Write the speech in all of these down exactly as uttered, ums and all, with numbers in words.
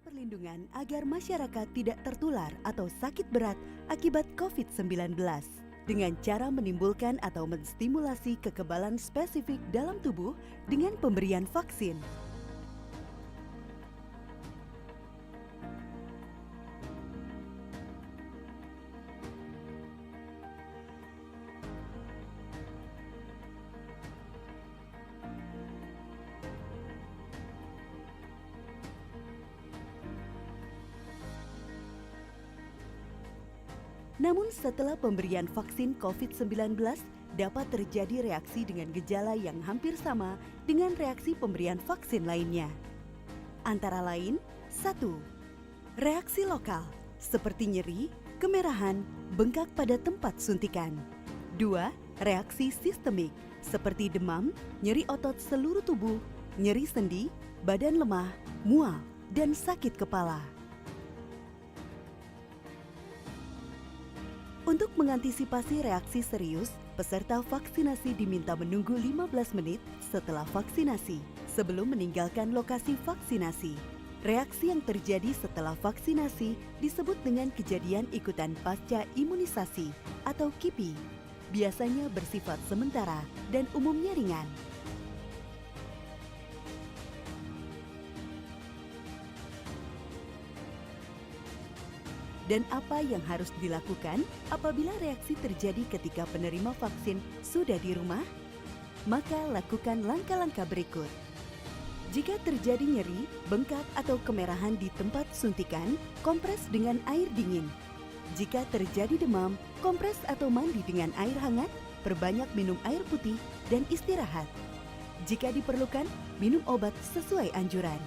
Perlindungan agar masyarakat tidak tertular atau sakit berat akibat covid sembilan belas dengan cara menimbulkan atau menstimulasi kekebalan spesifik dalam tubuh dengan pemberian vaksin. Namun, setelah pemberian vaksin covid sembilan belas, dapat terjadi reaksi dengan gejala yang hampir sama dengan reaksi pemberian vaksin lainnya. Antara lain, satu, reaksi lokal, seperti nyeri, kemerahan, bengkak pada tempat suntikan. Dua, reaksi sistemik, seperti demam, nyeri otot seluruh tubuh, nyeri sendi, badan lemah, mual, dan sakit kepala. Untuk mengantisipasi reaksi serius, peserta vaksinasi diminta menunggu lima belas menit setelah vaksinasi sebelum meninggalkan lokasi vaksinasi. Reaksi yang terjadi setelah vaksinasi disebut dengan kejadian ikutan pasca imunisasi atau kipi. Biasanya bersifat sementara dan umumnya ringan. Dan apa yang harus dilakukan apabila reaksi terjadi ketika penerima vaksin sudah di rumah? Maka lakukan langkah-langkah berikut. Jika terjadi nyeri, bengkak, atau kemerahan di tempat suntikan, kompres dengan air dingin. Jika terjadi demam, kompres atau mandi dengan air hangat, perbanyak minum air putih, dan istirahat. Jika diperlukan, minum obat sesuai anjuran.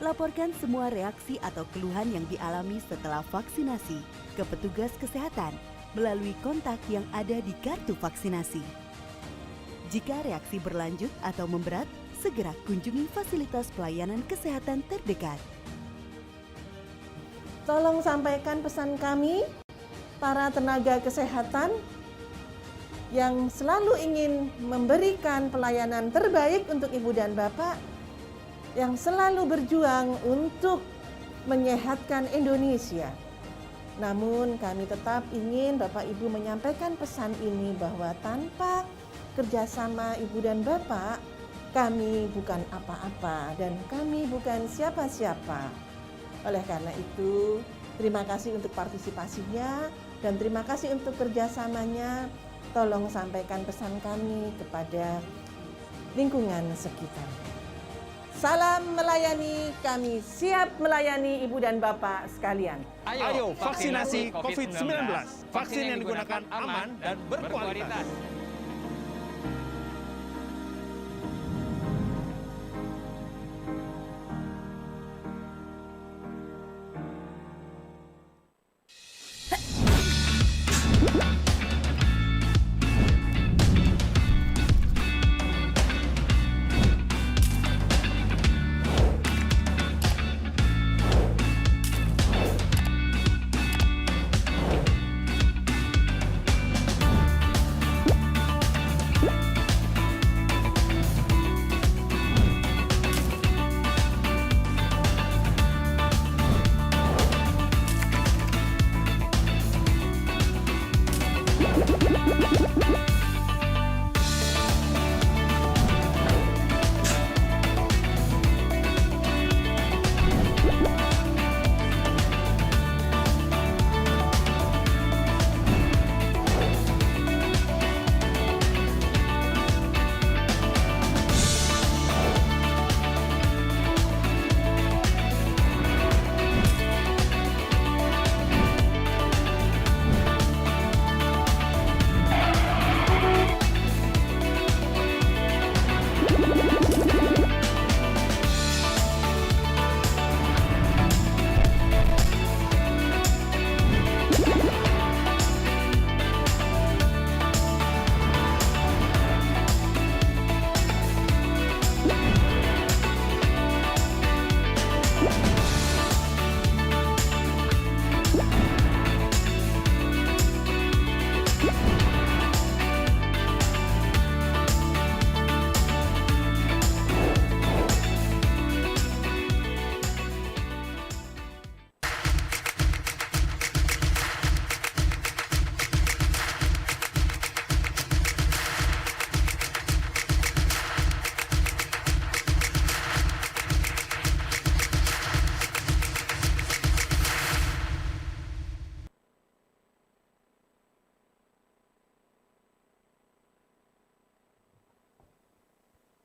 Laporkan semua reaksi atau keluhan yang dialami setelah vaksinasi ke petugas kesehatan melalui kontak yang ada di kartu vaksinasi. Jika reaksi berlanjut atau memberat, segera kunjungi fasilitas pelayanan kesehatan terdekat. Tolong sampaikan pesan kami, para tenaga kesehatan yang selalu ingin memberikan pelayanan terbaik untuk Ibu dan Bapak, yang selalu berjuang untuk menyehatkan Indonesia. Namun, kami tetap ingin Bapak Ibu menyampaikan pesan ini, bahwa tanpa kerjasama Ibu dan Bapak, kami bukan apa-apa dan kami bukan siapa-siapa. Oleh karena itu, terima kasih untuk partisipasinya dan terima kasih untuk kerjasamanya. Tolong sampaikan pesan kami kepada lingkungan sekitar. Salam melayani, kami siap melayani Ibu dan Bapak sekalian. Ayo, vaksinasi covid sembilan belas. Vaksin yang digunakan aman dan berkualitas.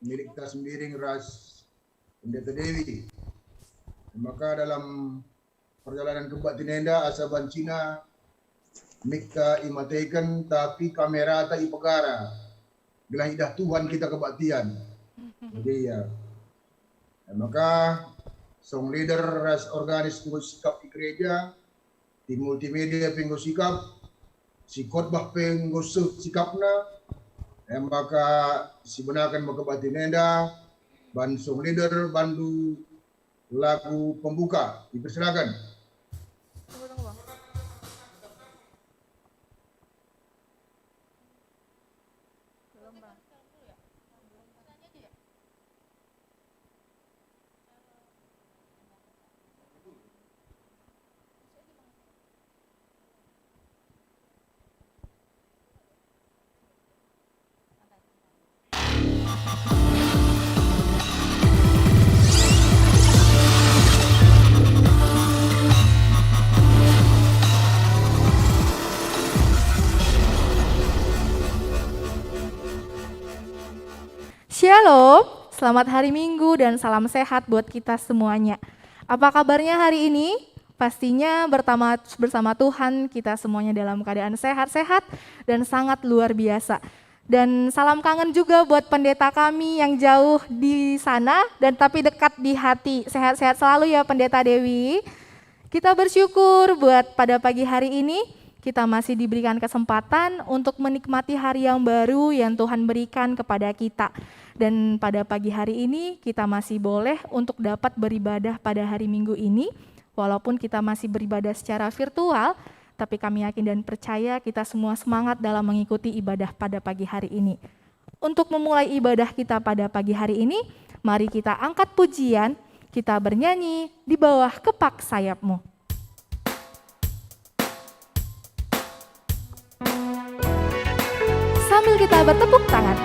Milik ta Sembiring ras Pendeta Dewi. Maka dalam perjalanan kebaktin enda, asa bancina mikta imateken, tapi kamerata ipegara, gelah idah Tuhan kita kebaktian. Jadi ya, maka song leader ras organis enggo sikap di gereja, tim multimedia pe enggo sikap, si khotbah pe enggo seh sikapna, e maka sibenaken me kebaktin enda, ban song leader bandu lagu pembuka. Dipersilakan. Tunggu, tunggu, Bang. Belum, Bang. Shalom, selamat hari Minggu dan salam sehat buat kita semuanya. Apa kabarnya hari ini? Pastinya bertama, bersama Tuhan kita semuanya dalam keadaan sehat-sehat dan sangat luar biasa. Dan salam kangen juga buat pendeta kami yang jauh di sana dan tapi dekat di hati. Sehat-sehat selalu ya, Pendeta Dewi. Kita bersyukur buat pada pagi hari ini, kita masih diberikan kesempatan untuk menikmati hari yang baru yang Tuhan berikan kepada kita. Dan pada pagi hari ini, kita masih boleh untuk dapat beribadah pada hari Minggu ini. Walaupun kita masih beribadah secara virtual, tapi kami yakin dan percaya kita semua semangat dalam mengikuti ibadah pada pagi hari ini. Untuk memulai ibadah kita pada pagi hari ini, mari kita angkat pujian, kita bernyanyi di bawah kepak sayap-Mu. Sambil kita bertepuk tangan.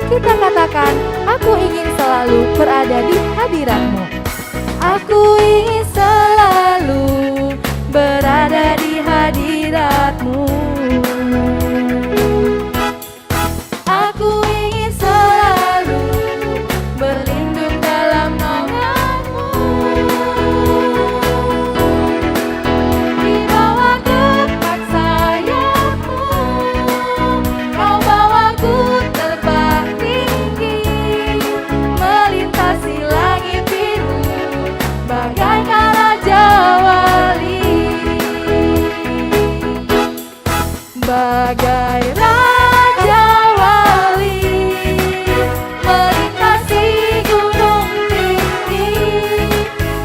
Kita katakan, "Aku ingin selalu berada di hadirat-Mu." Aku ingin selalu berada di hadirat-Mu. Aku ingin selalu berlindung dalam naungan-Mu. Di bawah kepak sayap-Mu, Kau bawaku terbang tinggi, melintasi langit biru bagaikan raja wali. Bagai raja wali, melintasi gunung tinggi.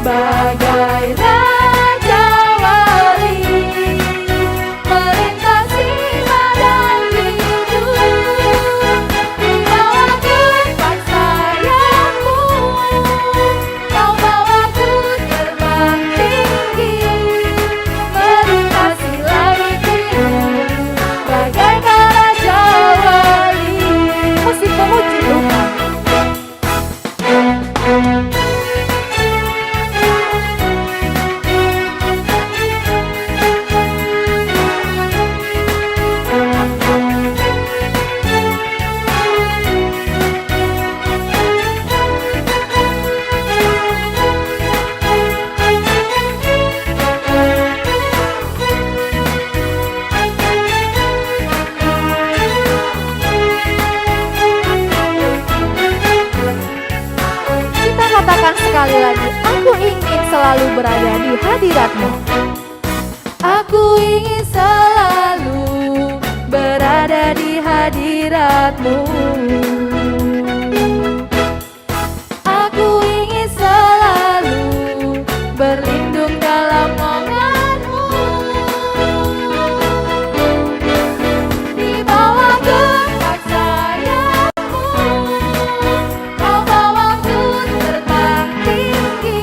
Bagai raja wali, melintasi padang biru. Di bawah kepak sayap-Mu, Kau bawaku terbang tinggi, melintasi langit biru, bagaikan raja wali. Musik memuji Tuhan. Kita katakan sekali lagi, "Aku ingin selalu berada di hadirat-Mu." Aku ingin selalu berada di hadirat-Mu. Aku ingin selalu berlindung dalam naungan-Mu. Di bawah kepak sayap-Mu, Kau bawaku terbang tinggi.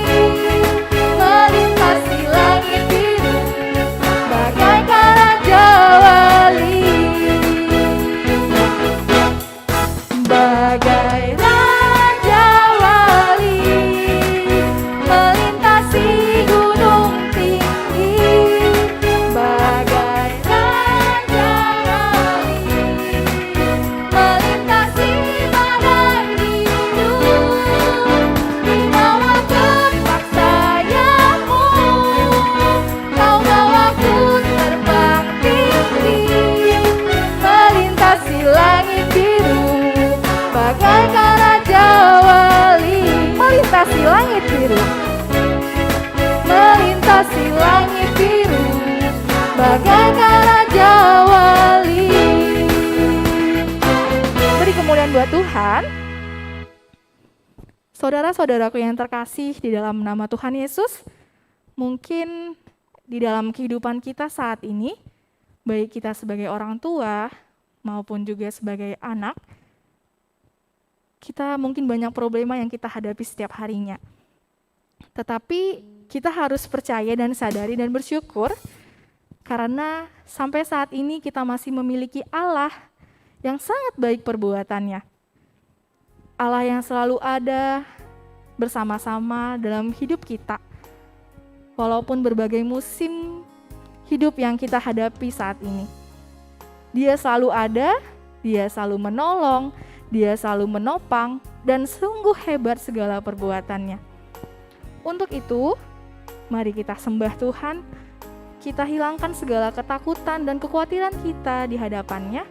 Langit biru, melintasi langit biru, bagaikan Raja Wali. Beri kemuliaan buat Tuhan. Saudara-saudaraku yang terkasih di dalam nama Tuhan Yesus, mungkin di dalam kehidupan kita saat ini, baik kita sebagai orang tua maupun juga sebagai anak, kita mungkin banyak problema yang kita hadapi setiap harinya. Tetapi kita harus percaya dan sadari dan bersyukur karena sampai saat ini kita masih memiliki Allah yang sangat baik perbuatannya. Allah yang selalu ada bersama-sama dalam hidup kita. Walaupun berbagai musim hidup yang kita hadapi saat ini. Dia selalu ada, dia selalu menolong, dia selalu menopang, dan sungguh hebat segala perbuatannya. Untuk itu, mari kita sembah Tuhan, kita hilangkan segala ketakutan dan kekhawatiran kita di hadapan-Nya.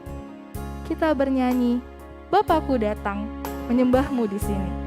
Kita bernyanyi, "Bapa, ku datang menyembah-Mu di sini."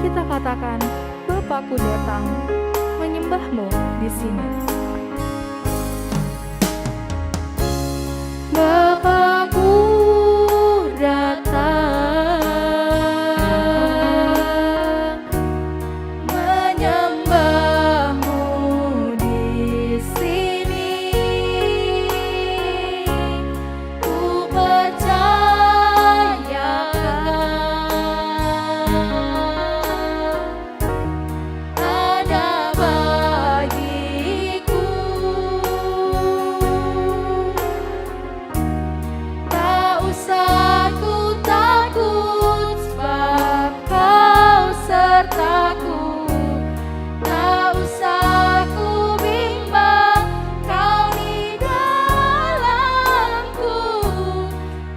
Kita katakan, "Bapa, ku datang menyembah-Mu di sini." Bapa, ku datang menyembah-Mu di sini. Ku percayakan ada bagiku. Tak usah ku takut, sebab Kau sertaku. Tak usah ku bimbang, Kau di dalamku.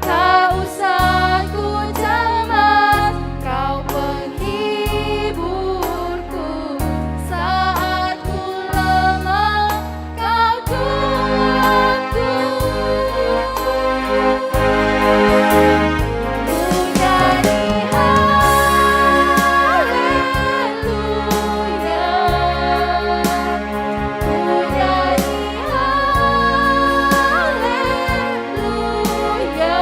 Tak usah ku cemas, Kau penghiburku. Saat ku lemah, Kau kuatku. Ku nyanyi haleluya. Ku nyanyi haleluya.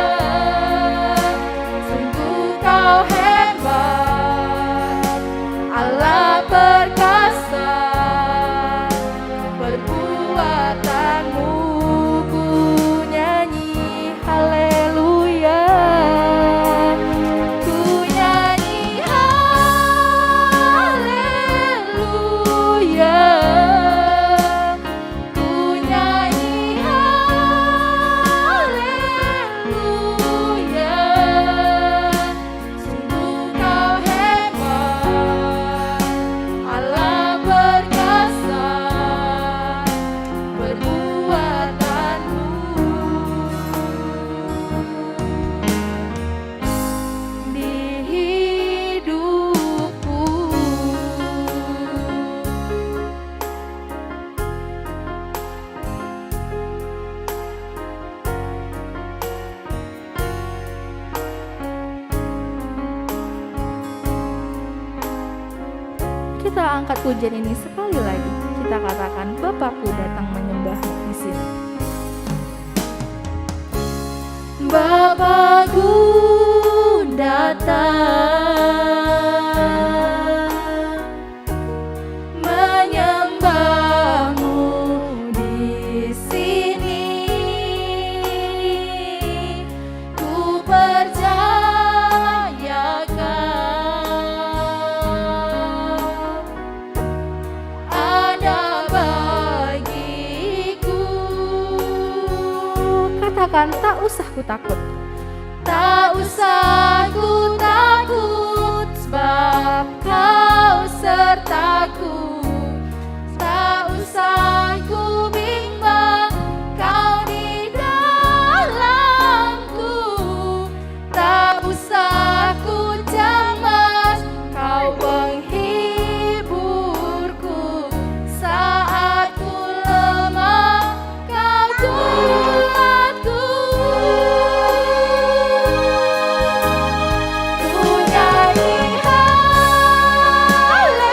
Sungguh Kau hebat, Allah perkasa, perbuatan-Mu. Ku nyanyi haleluya, ku nyanyi haleluya. Ku nyanyi haleluya. Sungguh Kau hebat, Allah perkasa, perbuatan-Mu di hidupku. Kita angkat pujian ini sekali lagi. Kita katakan, "Bapa, ku datang menyembah di sini." Bapa, ku datang menyembah-Mu di sini. Ku percayakan ada bagiku. Katakan, "Tak usah ku takut." Tak usah ku takut, sebab aku, tak usah ku bimbang kau di dalamku, tak usah ku cemas kau penghiburku, saat ku lemah kau kuatku. Ku nyanyi haleluya,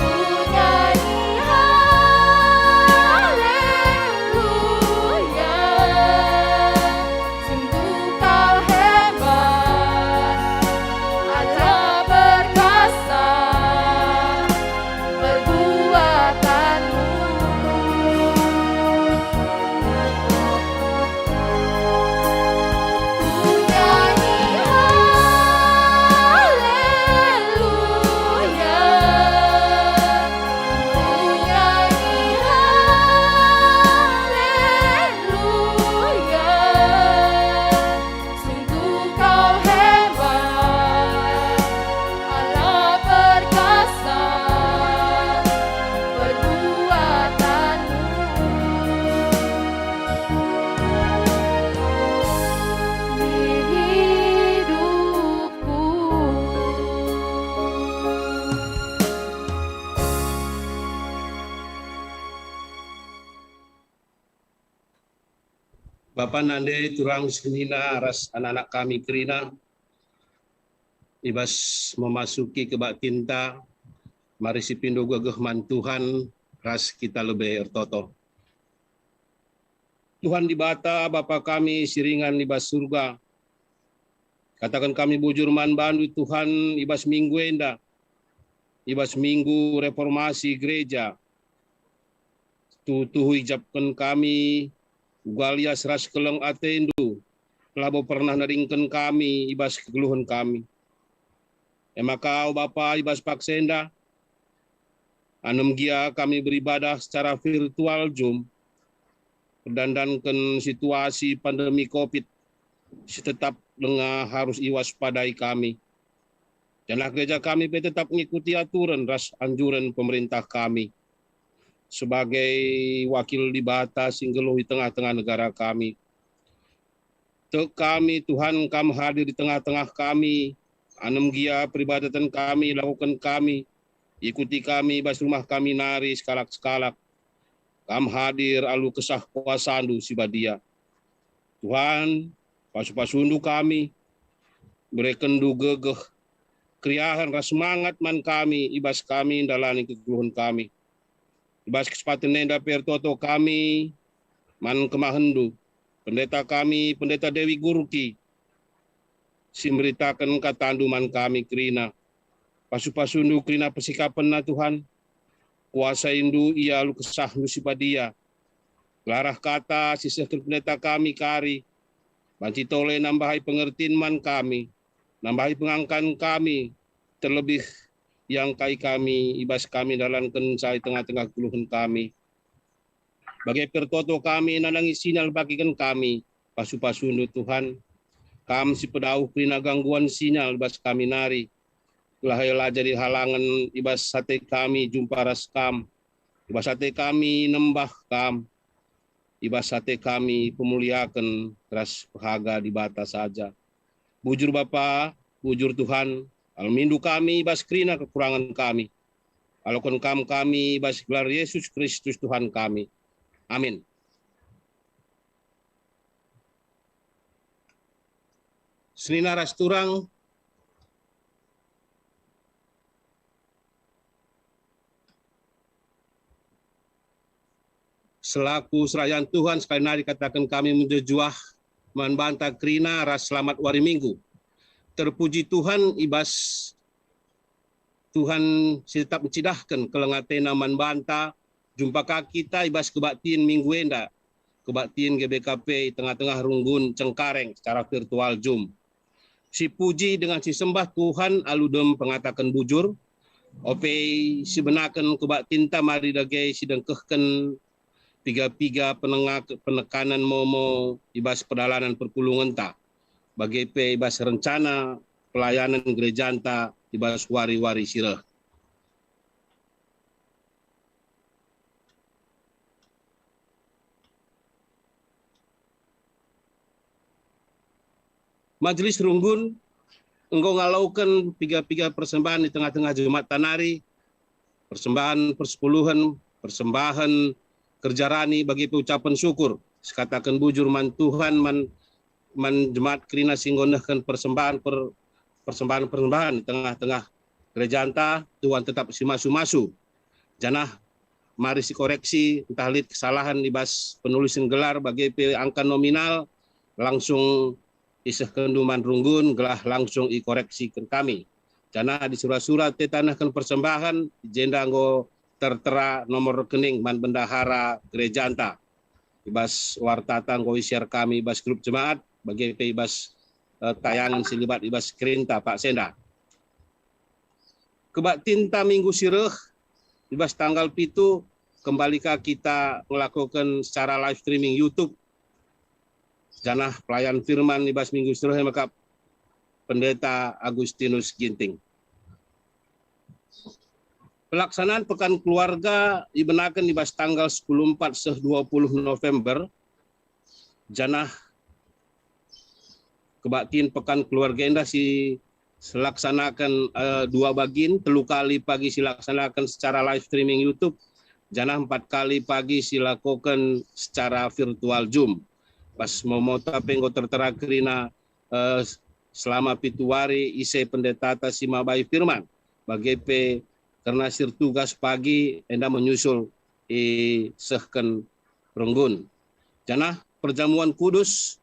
ku nyanyi haleluya. Sungguh kau hebat, Allah perkasa perbuatanmu. Ku nyanyi haleluya, ku nyanyi haleluya. Sungguh kau hebat, Allah perkasa perbuatanmu di hidupku. Bapa, nande, turang, senina ras anak-anak kami kerina, i bas memasuki kebaktinta, mari sipindo gegeh man Tuhan ras kita lebe ertoto. Tuhan Dibata, Bapa kami si ringan i bas Surga, kataken kami bujur man bandu, Tuhan, i bas minggu enda, i bas minggu reformasi gereja, tuhu-tuhu ijapken kami uga lias ras keleng atendu, labo pernah neringken kami i bas kegeluhen kami. E maka, o Bapa, i bas paksa enda, anem gia kami beribadah secara virtual Zoom, erdandanken situasi pandemi covid si tetap denga harus iwaspadai kami. Janah gereja kami pe tetap ngikuti aturen ras anjuren pemerintah kami. Sebagai wakil Dibata si nggeluh i tengah-tengah negara kami, tek kami, Tuhan, Kam hadir di tengah-tengah kami, anem gia peribaten kami, lakoken kami, ikuti kami bas rumah kami nari sekalak-sekalak. Kam hadir alu kesah kuasaNdu si badia. Tuhan, pasu-pasundu kami, berekenNdu gegeh, keriahen ras semangat man kami i bas kami ndalani kegeluhen kami. I bas kesempaten enda pe ertoto kami man kemahenNdu, pendeta kami, Pendeta Dewi Gurki, si mberitaken kataNdu man kami kerina. Pasu-pasundu kerina persikapenna, Tuhan. KuasainNdu ia alu kesahNdu si badia. Gelarah kata si sehken pendeta kami kari, banci tole nambahi pengertin man kami, nambahi pengangkan kami, terlebih iangkai kami i bas kami ndalankenca i tengah-tengah kegeluhen kami. Bage pe ertoto kami nandangi sinyal bagiken kami, pasu-pasundu, Tuhan. Kam si pedauh kerina gangguan sinyal i bas kami nari, gelah la jadi halangen i bas ate kami jumpa ras Kam, i bas ate kami nembah Kam, i bas ate kami pemuliaken ras pehaga Dibata saja. Bujur Bapa, bujur Tuhan, alumindu kami i bas kerina kekurangen kami. Aloken Kam kami i bas gelar Yesus Kristus Tuhan kami. Amin. Senina ras turang, selaku serayan Tuhan, sekali nari kataken kami mejuah-juah man banta kerina ras selamat wari Minggu. Terpuji Tuhan i bas Tuhan si tetap ncidahken keleng ateNa man banta, jumpa ka kita i bas kebaktin minggu enda, kebaktin G B K P i tengah-tengah runggun Cengkareng secara virtual Zoom. Sipuji dengan sisembah Tuhan alu dem pengataken bujur, ope sibenaken kebaktinta mari dage sidengkehken piga-piga penenga-, penekanen momo i bas perdalanen perpulungenta, bage pe i bas rencana pelayanen gerejanta i bas wari-wari si reh. Majelis Runggun enggo ngaloken piga-piga persembahan i tengah-tengah jemaat nari, persembahan persepuluhen, persembahan kerja rani bagi pe ucapen syukur. Sekataken bujur man Tuhan, man, man jemaat kerina si enggo nehken persembahan per, persembahan-persembahan i tengah-tengah gerejanta, Tuhan tetap simasu-masu. Janah mari sikoreksi ntah lit kesalahan i bas penulisen gelar bage pe angka nominal, langsung isehkenndu man Runggun gelah langsung ikoreksiken kami. Janah adi sura-sura teta nehken persembahan, jenda enggo tertera nomor rekening man bendahara gerejanta. I bas wartata enggo i-share kami i bas grup jemaat, bage pe i bas, eh, tayangen si libat i bas skrinta paksa enda. Kebaktinta minggu si reh, i bas tanggal pitu, kembali ka kita ngelakoken secara live streaming YouTube, janah pelayan firman i bas minggu si reh e maka Pendeta Agustinus Ginting. Pelaksanaan Pekan Keluarga ibenaken i bas tanggal sepuluh empat seh dua puluh November, janah kebaktin Pekan Keluarga enda si selaksanaken, eh, dua bagin, telu kali pagi silaksanaken secara live streaming YouTube, janah empat kali pagi silakoken secara virtual Zoom. Pas momota pe enggo tertera kerina, eh, selama pitu wari ise pendetata si mabai firman, bage pe kerna si ertugas pagi enda menyusul isehken Runggun. Janah perjamuan kudus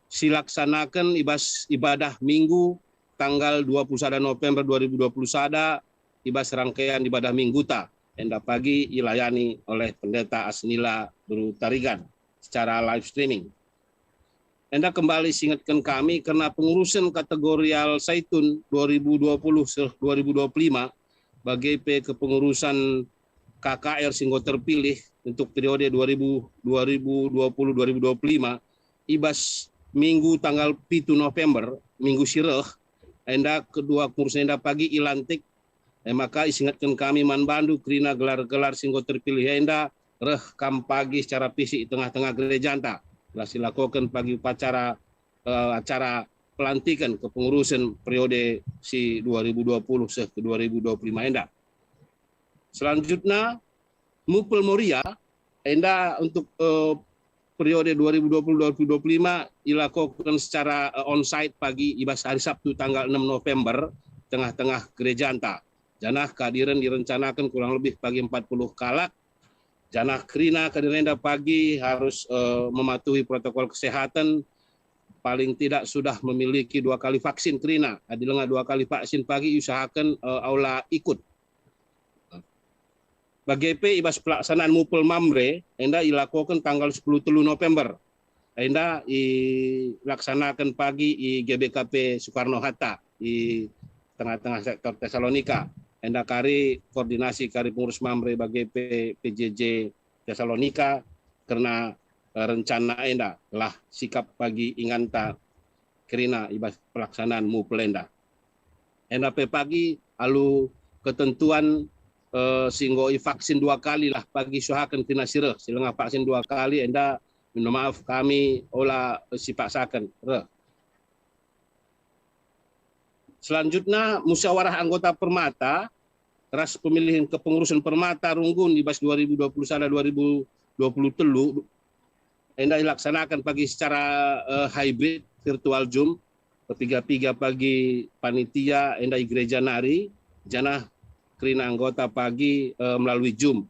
silaksanaken i bas ibadah Minggu tanggal dua puluh sada November dua ribu dua puluh sada i bas rangkaian ibadah Mingguta, enda pagi ilayani oleh Pendeta Asnila Beru Tarigan secara live streaming. Enda kembali singetken kami kerna pengurusen kategorial Saitun dua ribu dua puluh seh dua ribu dua puluh lima, bage pe kepengurusan K K R si enggo terpilih untuk periode dua ribu, dua ribu dua puluh, dua ribu dua puluh lima, i bas Minggu tanggal pitu November, minggu si reh, enda kedua kepengurusen enda pagi ilantik. E maka isingetken kami man bandu kerina gelar-gelar si enggo terpilih enda reh kam pagi secara fisik i tengah-tengah gerejanta. Gelah silakoken pagi upacara, eh, acara pelantiken kepengurusen periode si dua ribu dua puluh seh ke dua ribu dua puluh lima enda. Selanjutna, Mupel Moria, enda untuk, eh, periode dua ribu dua puluh dua ribu dua puluh lima ilakoken secara, eh, onsite pagi i bas hari Sabtu tanggal enam November, tengah-tengah gerejanta. Janah kehadiren direncanaken kurang lebih pagi empat puluh kalak. Janah kerina kehadiren enda pagi harus, eh, mematuhi protokol kesehatan, paling tidak sudah memiliki dua kali vaksin kerina. Adi langa dua kali vaksin pagi iusahaken, eh, aula ikut. Bage pe i bas pelaksanaan Mupel Mamre enda ilakoken tanggal sepuluh telu November. Enda ilaksanaken pagi i G B K P Soekarno Hatta i tengah-tengah sektor Tesalonika. Enda kari koordinasi kari pengurus Mamre bage pe P J J Tesalonika kerna, eh, rencana enda lah sikap pagi inganta kerina i bas pelaksanaan Mupel enda. Enda pe pagi alu ketentuan, eh, si enggo ivaksin dua kali lah pagi suahaken kerina si reh, si langa vaksin dua kali enda, minta maaf kami ola sipaksaken reh. Selanjutna, musyawarah anggota permata ras pemilihan kepengurusan permata runggun i bas dua ribu dua puluh sada dua ribu dua puluh telu enda ilaksanaken pagi secara, eh, hybrid, virtual Zoom, pepiga-piga pagi panitia enda i gereja nari, janah kerina anggota pagi, eh, melalui Zoom.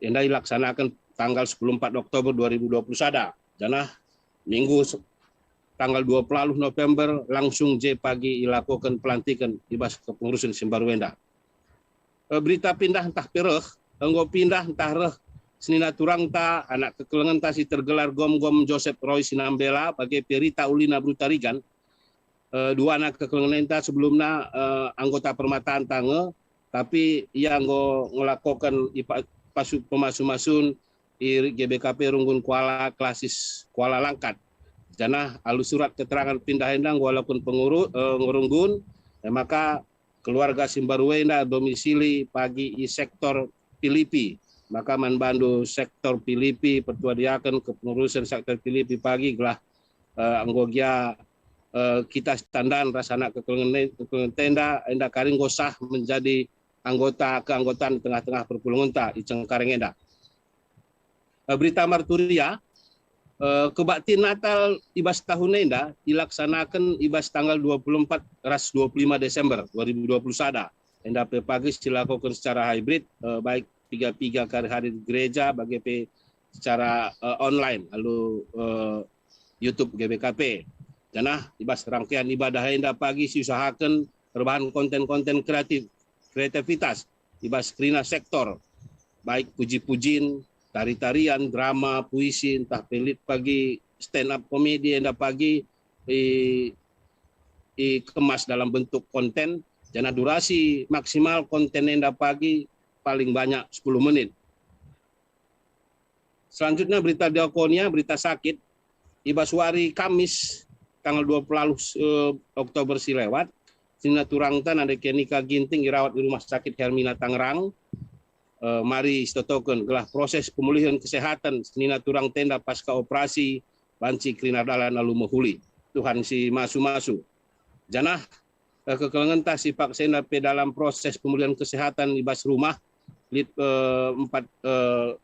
Enda ilaksanaken tanggal sepuluh empat Oktober dua ribu dua puluh sada, janah Minggu se-, tanggal dua puluh November langsung je pagi ilakoken pelantiken i bas kepengurusen si mbaru enda. Eh, berita pindah ntah pe reh, enggo pindah ntah reh senina turangta, anak kekelengenta si tergelar Gom-Gom Joseph Roy Sinambela, bage pe Rita Ulina Beru Tarigan, eh, dua anak kekelengenta sebelumna, eh, anggota permatanta nge, tapi ia enggo ngelakoken ipa-, pasu-, pemasu-masun i G B K P Runggun Kuala Klasis Kuala Langkat. Janah alu surat keterangan pindah enda nggo ialoken penguru-, eh, ngerunggun, eh, maka keluarga si mbaru enda domisili pagi i sektor Pilipi. Maka man bandu sektor Pilipi, pertua diaken kepengurusen sektor Pilipi pagi gelah, eh, enggo gia, eh, kita tandan ras anak kekelengen, kekelengen enda, enda kari enggo sah menjadi anggota keanggotan tengah-tengah perpulungenta i Cengkareng enda. Eh, berita Marturia, eh, kebaktin Natal i bas tahun enda ilaksanaken i bas tanggal dua puluh empat ras dua puluh lima Desember dua ribu dua puluh sada. Enda pe pagi silakoken secara hybrid, eh, baik piga-piga kari hari di gereja, bage pe secara, eh, online alu, eh, YouTube G B K P. Janah i bas rangkaian ibadah enda pagi siusahaken erbahan konten-konten kreatif, kreativitas i bas kerina sektor, baik puji-pujin, tari-tarian, drama, puisi, ntah pe lit pagi stand up comedy enda pagi i, ikemas dalam bentuk konten, janah durasi maksimal konten enda pagi paling banyak sepuluh menit. Selanjutnya berita diakonia, berita sakit. I bas wari Kamis tanggal dua puluh, eh, Oktober si lewat, senina turangta Nande Kenika Ginting irawat i Rumah Sakit Hermina Tangerang. Eh, mari sitotoken gelah proses pemulihan kesehatan senina turangta enda pasca operasi banci kerina dalan alu mehuli. Tuhan si masu-masu. Janah, eh, kekelengenta si paksa enda pe dalam proses pemulihan kesehatan i bas rumah, lit, eh, empat, eh,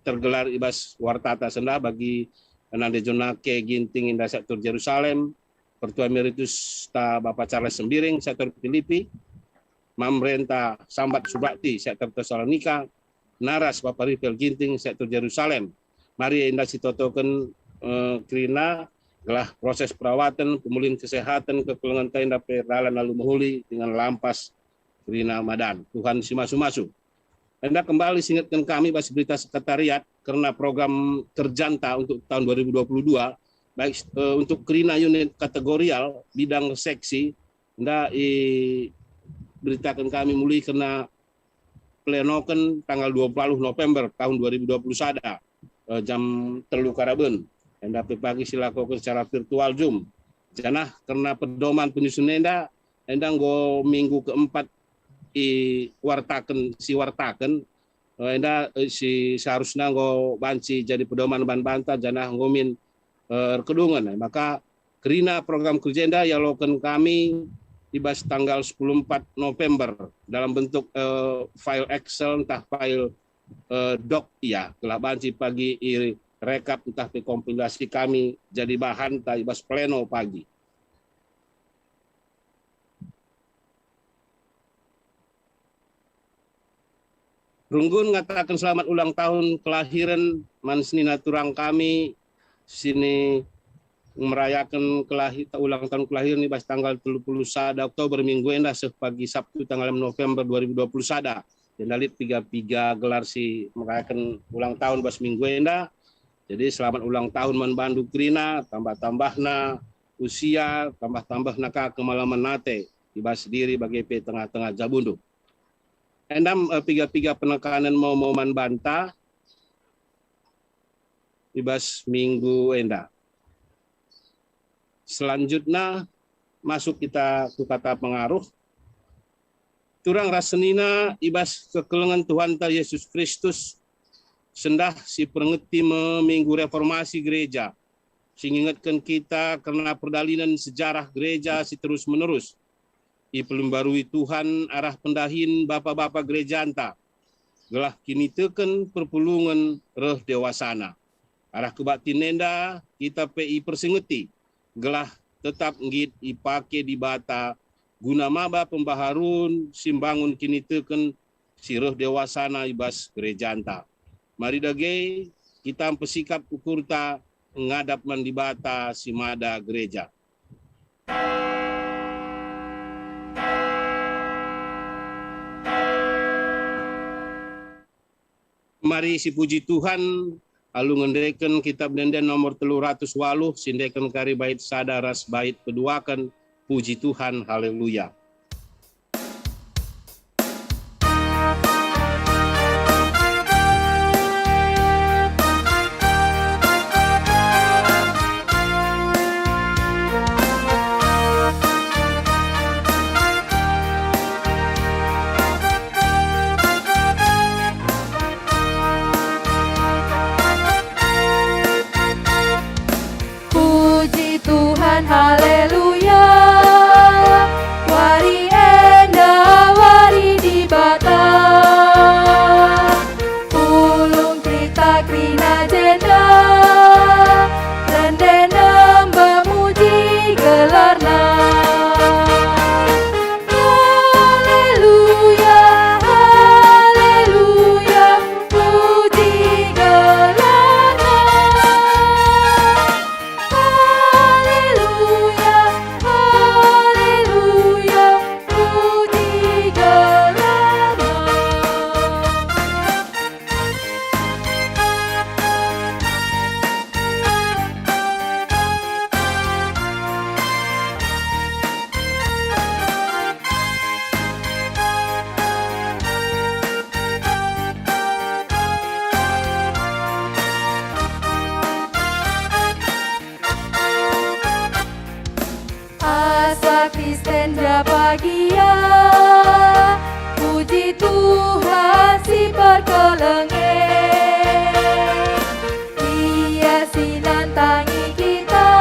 tergelar i bas wartata enda bagi Nande Jonake Ginting enda sektor Jerusalem, Pertua Emeritus ta Bapa Charles Sembiring sektor Pilipi, Mamrenta Sambat Subakti sektor Tesalonika, naras Bapa Ripel Ginting sektor Jerusalem. Mari enda sitotoken, eh, kerina gelah proses perawatan, pemulihan kesehatan, kekelengenta enda pe erdalan alu mehuli dengan lampas kerina madan. Tuhan si masu-masu. Enda kembali singetken kami bas berita sekretariat kerna program kerjanta untuk tahun dua ribu dua puluh dua, baik, eh, untuk kerina unit kategorial, bidang seksi, enda iberitaken kami muli kerna plenoken tanggal dua puluh November tahun dua ribu dua puluh sada, eh, jam telu karaben. Enda pe pagi silakoken secara virtual Zoom. Janah kerna pedoman penyusun enda, enda enggo minggu keempat iwartaken, siwartaken, eh, enda, eh, si seharusna enggo banci jadi pedoman man banta janah enggo min, eh, erkedungen. Maka kerina program kerja enda ialoken kami i bas tanggal sepuluh empat November dalam bentuk, eh, file Excel ntah file, eh, doc ia, gelah banci pagi irekap ntah pe kompilasi kami jadi bahanta i bas pleno pagi. Runggun ngataken selamat ulang tahun kelahiren man senina turang kami sini merayaken kelahi-, ulang tahun kelahiren i bas tanggal telu puluh sada Oktober minggu enda seh pagi Sabtu tanggal enam November dua ribu dua puluh sada. Enda lit piga-piga gelar si merayaken ulang tahun bas minggu enda. Jadi selamat ulang tahun man bandu kerina, tambah-tambahna usia, tambah-tambahna ka kemalemen ate i bas diri bage pe tengah-tengah jabundu. Enda, eh, piga-piga penekanen mau-mau man banta i bas minggu enda. Selanjutna, masuk kita ku kata pengaruh. Turang ras senina i bas kekelengen Tuhanta Yesus Kristus, sendah si peringeti me Minggu Reformasi Gereja, si ngingetken kita kerna perdalinen sejarah gereja si terus-menerus. Ipelimbarui Tuhan arah pendahin bapa-bapa gerejanta, gelah kiniteken perpulungen reh dewasana. Arah kebaktin enda kita pe ipersingeti, gelah tetap nggit ipake Dibata guna maba pembaharun si mbangun kiniteken si reh dewasana i bas gerejanta. Mari dage kita mpesikap ukurta ngadap man Dibata si mada gereja. Mari sipuji Tuhan, alu ngendeken Kitab Ende-enden nomor telu ratus waluh, si endeken kari bait sada ras bait peduaken, Puji Tuhan, Haleluya. Asa Kristen ja bagia, puji Tuhan si perkeleng e. Ia si nandangi kita,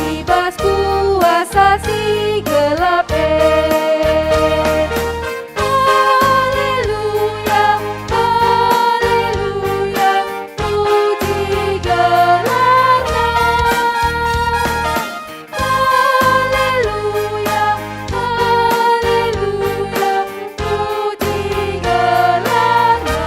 i bas kuasa si gelap e. Haleluya, haleluya, puji gelarNa. Haleluya, haleluya, puji gelarNa.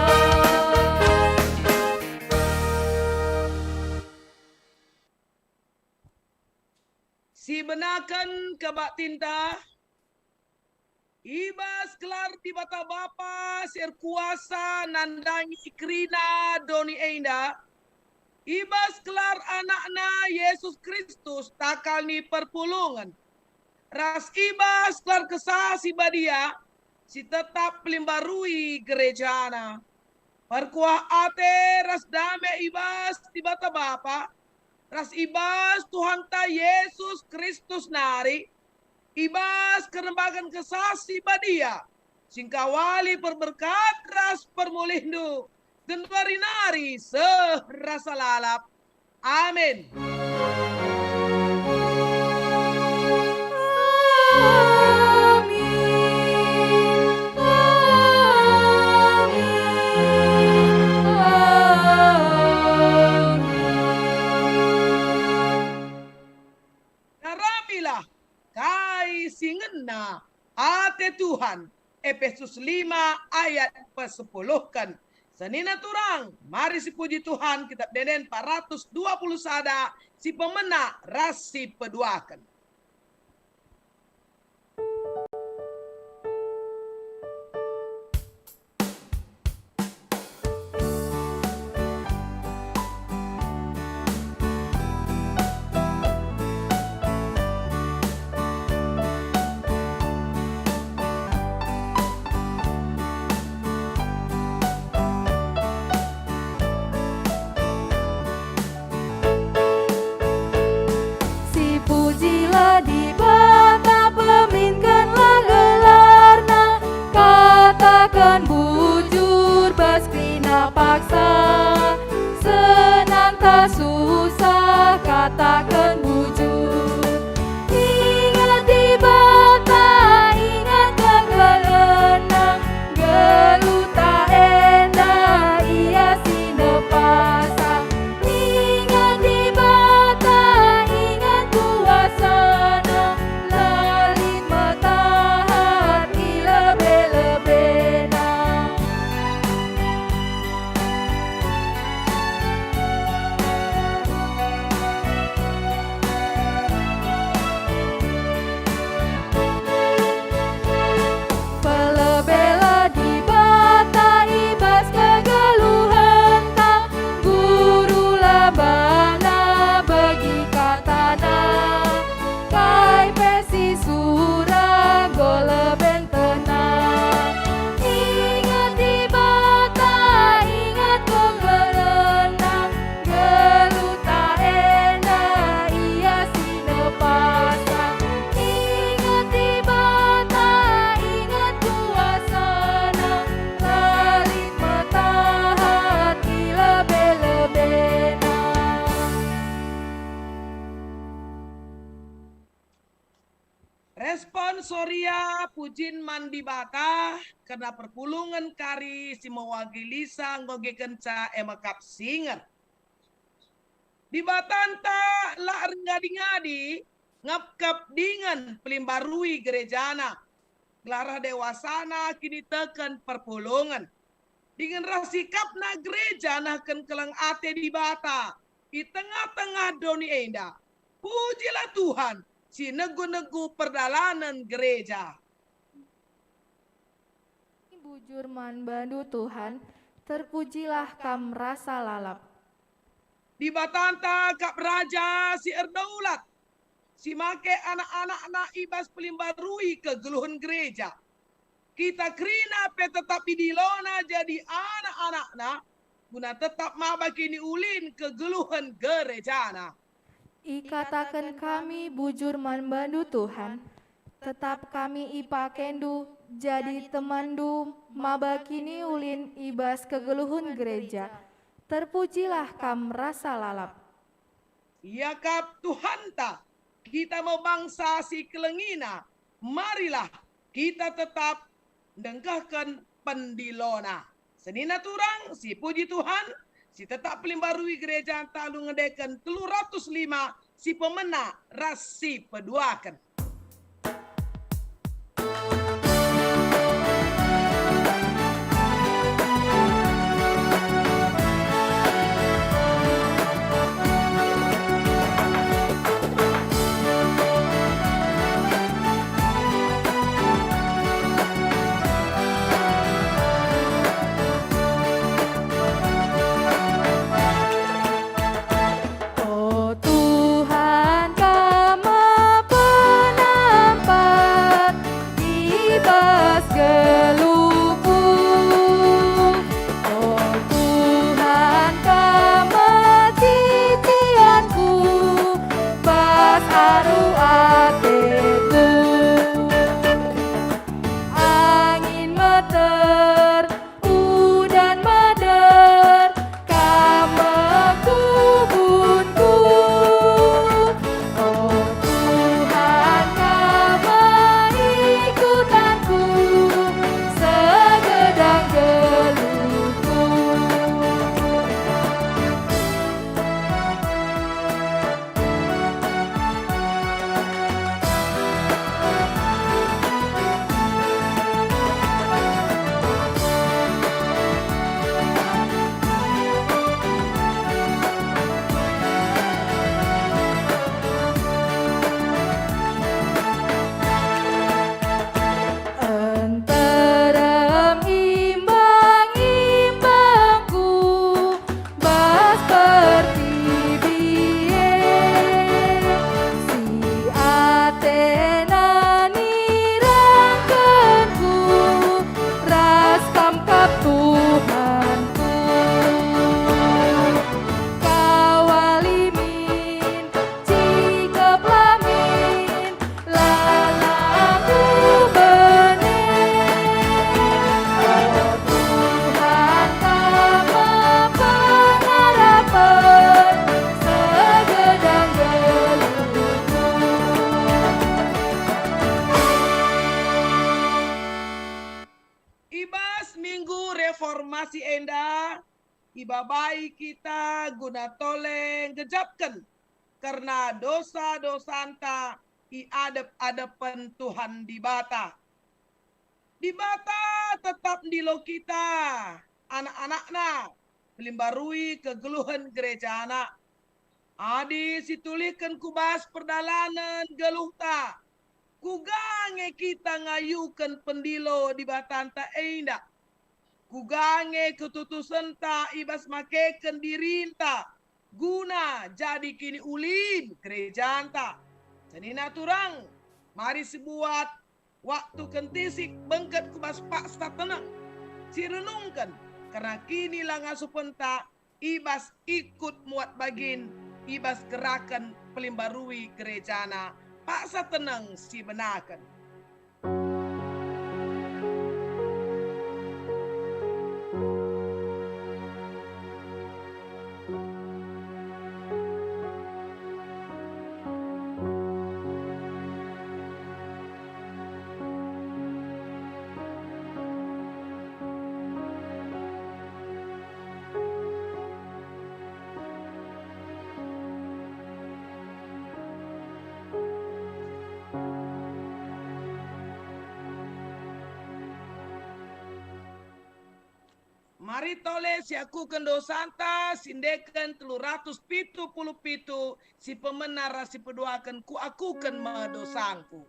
Sibenaken kebaktinta, i bas gelar Dibata Bapa si erkuasa nandangi kerina doni enda, i bas gelar AnakNa Jesus Kristus takal ni perpulungen, ras i bas gelar Kesah Si Badia si tetap pelimbarui gerejaNa. Perkuah ate ras dame i bas Dibata Bapa, ras i bas Tuhanta Jesus Kristus nari, i bas kerembaken Kesah Si Badia, si engkawali perberkat ras permulihndu, genduari nari seh rasa lalap. Amin. Amin. Amin. Amin. Daramilah kai si ngena ate Tuhan. Epesus lima ayat pesepuluhken. Senina turang, mari sipuji Tuhan, Kitab Ende-enden empat ratus dua puluh sada, si pemena ras si peduaken. Sipujilah Dibata, peminkenlah gelarNa, kataken bujur bas kerina paksa. Senang tah susah, kataken bujur. Inget Dibata, inget kegeluhenNa, geluh tah enda Ia si nepasa. Inget Dibata, inget kuasaNa, la lit metahat i lebe-lebeNa. Pelebela Dibata i bas kegeluhenta, gurula baNa begi kataNa, kai pe si sura enggo leben tenang. Inget Dibata, inget kegeluhenNa, geluh tah enda Ia si nepasa. Inget Dibata, inget kuasaNa, la lit metahat i lebe-lebeNa. Responsoria pujin man Dibata kerna perpulungen kari si mewakilisa enggo ngegenca e mekap singer. Dibatanta la erngadi-ngadi ngepkep dingen pelimbarui gerejana, gelarah dewasana kiniteken perpulungen. Dingen ras sikapna gereja nehken keleng ate Dibata i tengah-tengah doni enda. Pujilah Tuhan, si negu-negu perdalanen gereja. Bujur man bandu Tuhan, terpujilah Kam rasa lalap. Dibatanta kap Raja si erdaulat, si make anak-anakna i bas pelimbarui kegeluhen gereja. Kita kerina pe tetap idilona jadi anak-anakna, guna tetap maba kiniulin kegeluhen gerejana. Ikataken kami bujur man bandu, Tuhan. Tetap kami ipakendu jadi temanndu maba kiniulin i bas kegeluhen gereja. Terpujilah Kam rasa lalap. Iakap Tuhanta, kita me bangsa si kelengina, marilah kita tetap ndengkehken pendilona. Senina turang, sipuji Tuhan, si tetap pelimbarui gerejanta alu ngendeken telu ratus lima, si pemena ras si peduaken. O Tuhan, Kam me penampat i bas geluhku. O Tuhan, Kam me cicianku bas aru ateku. Angin meter, udan mader, Kam me kubunku. O Tuhan, Kam me ikutanku, segedang geluhku. Nterem imbang-imbangku bas pertibi e, si atena nirangkenku, ras Kam kap Tuhanku. Kawali min, cikeplah min, lalangku bene. O Tuhan, Kam me pengarapen segedang geluhku. I bas Minggu Reformasi enda, ibabai kita guna tole nggejapken kerna dosa-dosanta i adep-adepen Tuhan Dibata. Dibata tetap ndilo kita, anak-anakNa, pelimbarui kegeluhen gerejana. Adi situlihken ku bas perdalanen geluhta, kuga nge kita ngayuken pendilo Dibatanta enda? Kuga nge ketutusenta i bas makeken dirinta guna jadi kiniulin gerejanta? Senina turang, mari sibuat waktu kentisik bengket ku bas paksa teneng, sirenungken kerna kinilangasuhenta i bas ikut muat bagin i bas geraken pelimbarui gerejana paksa teneng sibenaken. Mari tole siakuken dosanta, siendeken telu ratus pitu puluh pitu, si pemena ras si peduaken, kuakuken me dosangku.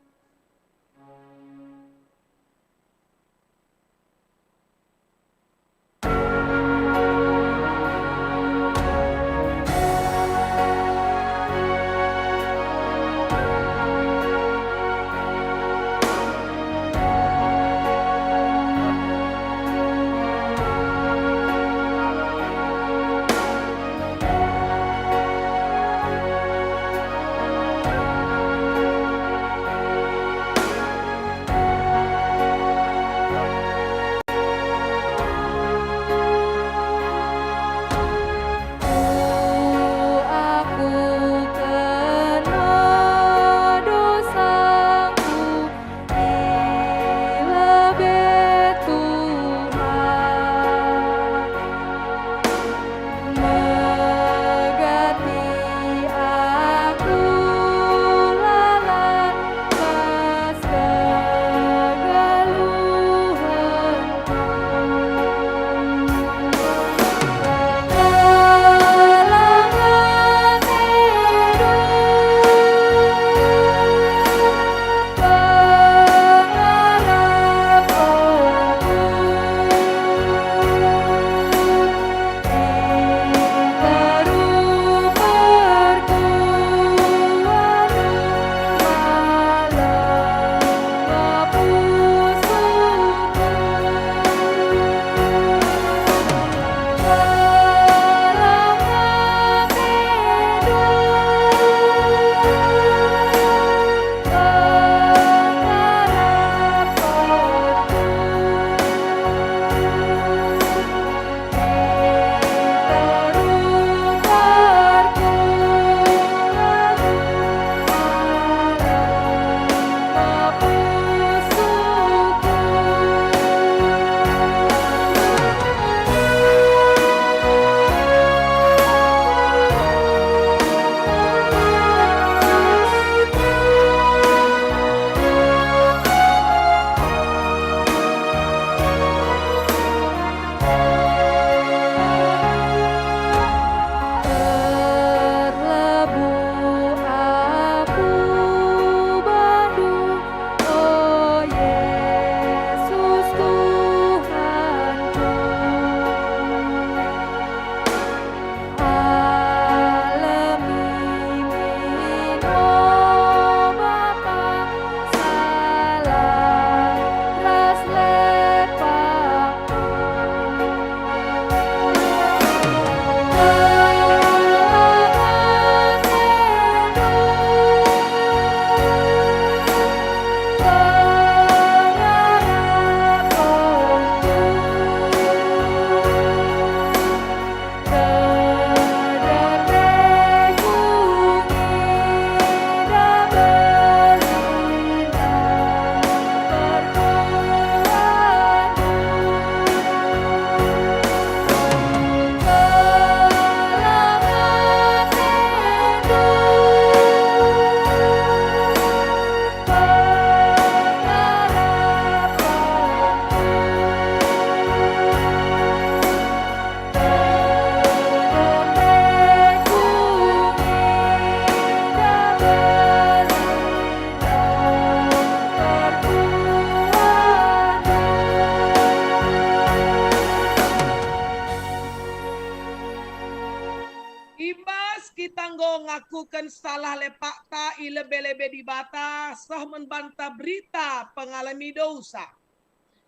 salah lepakta i lebe-lebe Dibata seh man banta berita pengalemi dosa.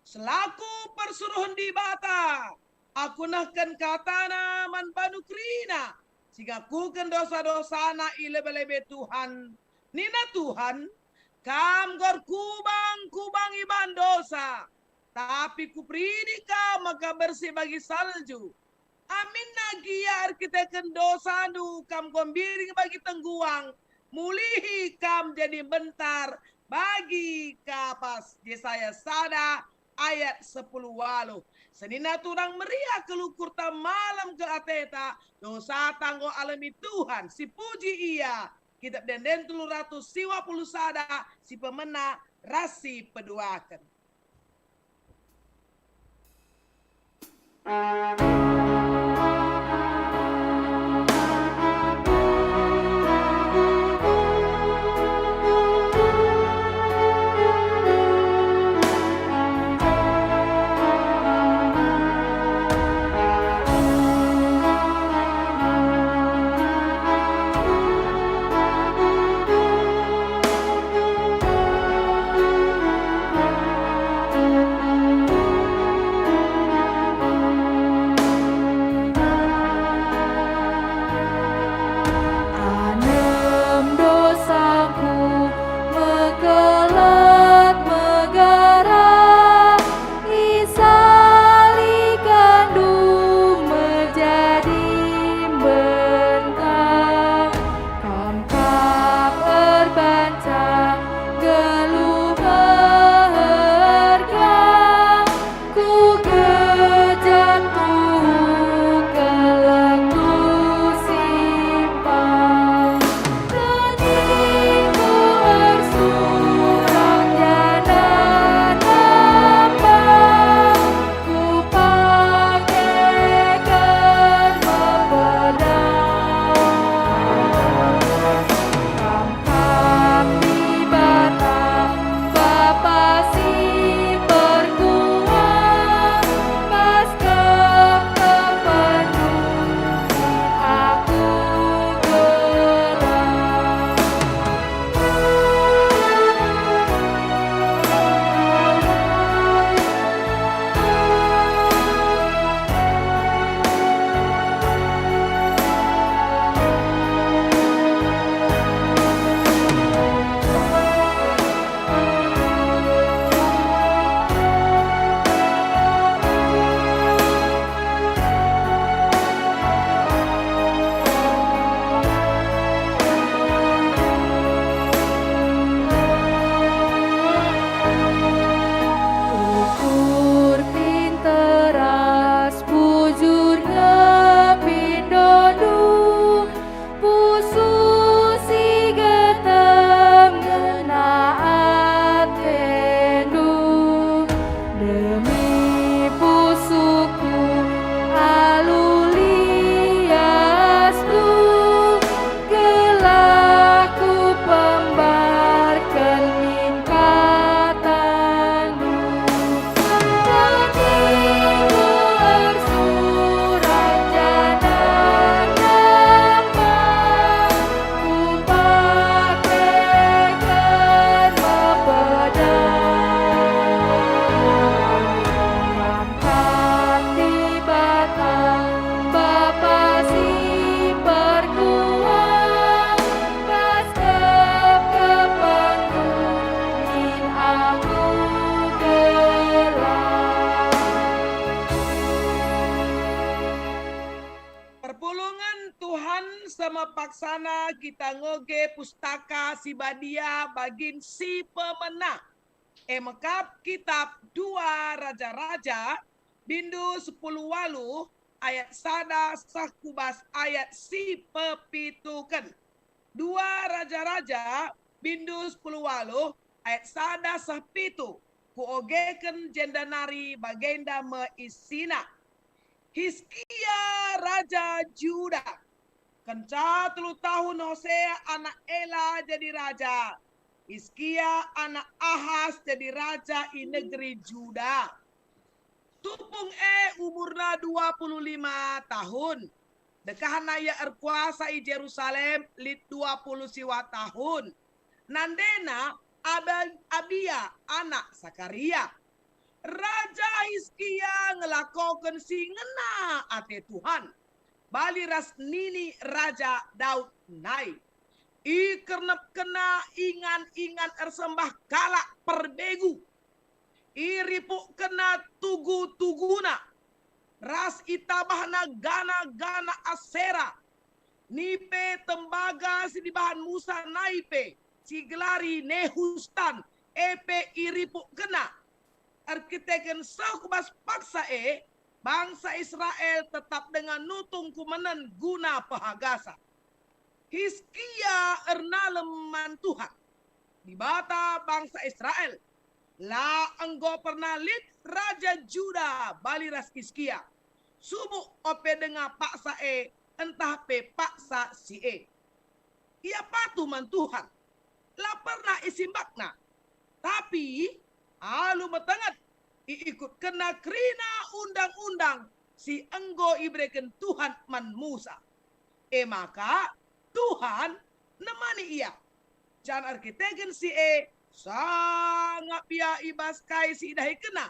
Selaku persuruhen Dibata, aku nehken kataNa man banu kerina si ngakuken dosa-dosana i lebe-lebe Tuhan. Nina Tuhan, "Kam enggo erkubang-kubang ibahan dosa, tapi Kuperidi kam maka bersih bagi salju. Aminna gia erkiteken dosandu kam enggo mbiring bagi tengguang, mulihi kam jadi mbentar bagi kapas." Jesaya sada ayat sepuluh waluh. Senina turang meriah kal ukurta, malem kal ateta, dosata enggo alemi Tuhan, sipuji Ia. Kitab Ende-enden telu ratus siwa puluh sada, si pemena ras si peduaken. Anem dosaku mekelet megara, isalikandu menjadi bentang. Kam kap erbanca geluh meherga, ku gejap tuhu kelengndu simpang. Keningku ersurak janah nampak, kupakeken mepeda. Kam Dibata, Bapa si perkuah, bas kekepenndu aku gelah. Ukur pinter ras bujur nge pindondu, pusuh si getem ngena atendu. Demi pusuhku alu liasku, gelah kupembarken min katandu. Hatiku ersurak janah nampak, kupakeken mepeda. Kam Dibata, Bapa si perkuah, bas kekepenndu min aku gelah. Perpulungen Tuhan, semepaksana kita ngoge Pustaka Si Badia bagin si pemena, e me kap kitab Dua Raja-raja, bindu sepuluh waluh, ayat sada seh ku bas ayat si pepituken. Dua Raja-raja, bindu sepuluh waluh, ayat sada seh pitu. Kuogeken jenda nari bagenda me isina. Hiskia raja Juda. Kenca telu tahun Hosea anak Ela jadi raja, Hiskia anak Ahas jadi raja i negeri Juda. Tupung e umurna dua puluh lima tahun. Dekahna ia erkuasa i Jerusalem lit dua puluh siwah tahun. Nandena Aba-, Abia anak Sakaria. Raja Hiskia ngelakoken si ngena ate Tuhan, bali ras nini Raja Daud nai. Ikernepkenna ingan-ingan ersembah kalak perbegu. Iripukkenna tugu-tuguna, ras itabahna gana-gana Asera. Nipe tembaga si dibahan Musa nai pe, si igelari Nehustan, e pe iripukkenna. Erkiteken seh ku bas paksa e, bangsa Israel tetap denga nutung kumenen guna pehagasa. Hiskia ernalem man Tuhan, Dibata bangsa Israel. La enggo pernah lit raja Juda bali ras Hiskia, subuk ope denga paksa e ntah pe paksa si e. Ia patuh man Tuhan, la pernah isimbakna. Tapi alu metenget iikutkenna kerina undang-undang si enggo ibereken Tuhan man Musa. E maka Tuhan nemani ia. Janah erkiteken si e sangap ia i bas kai si idahikenna.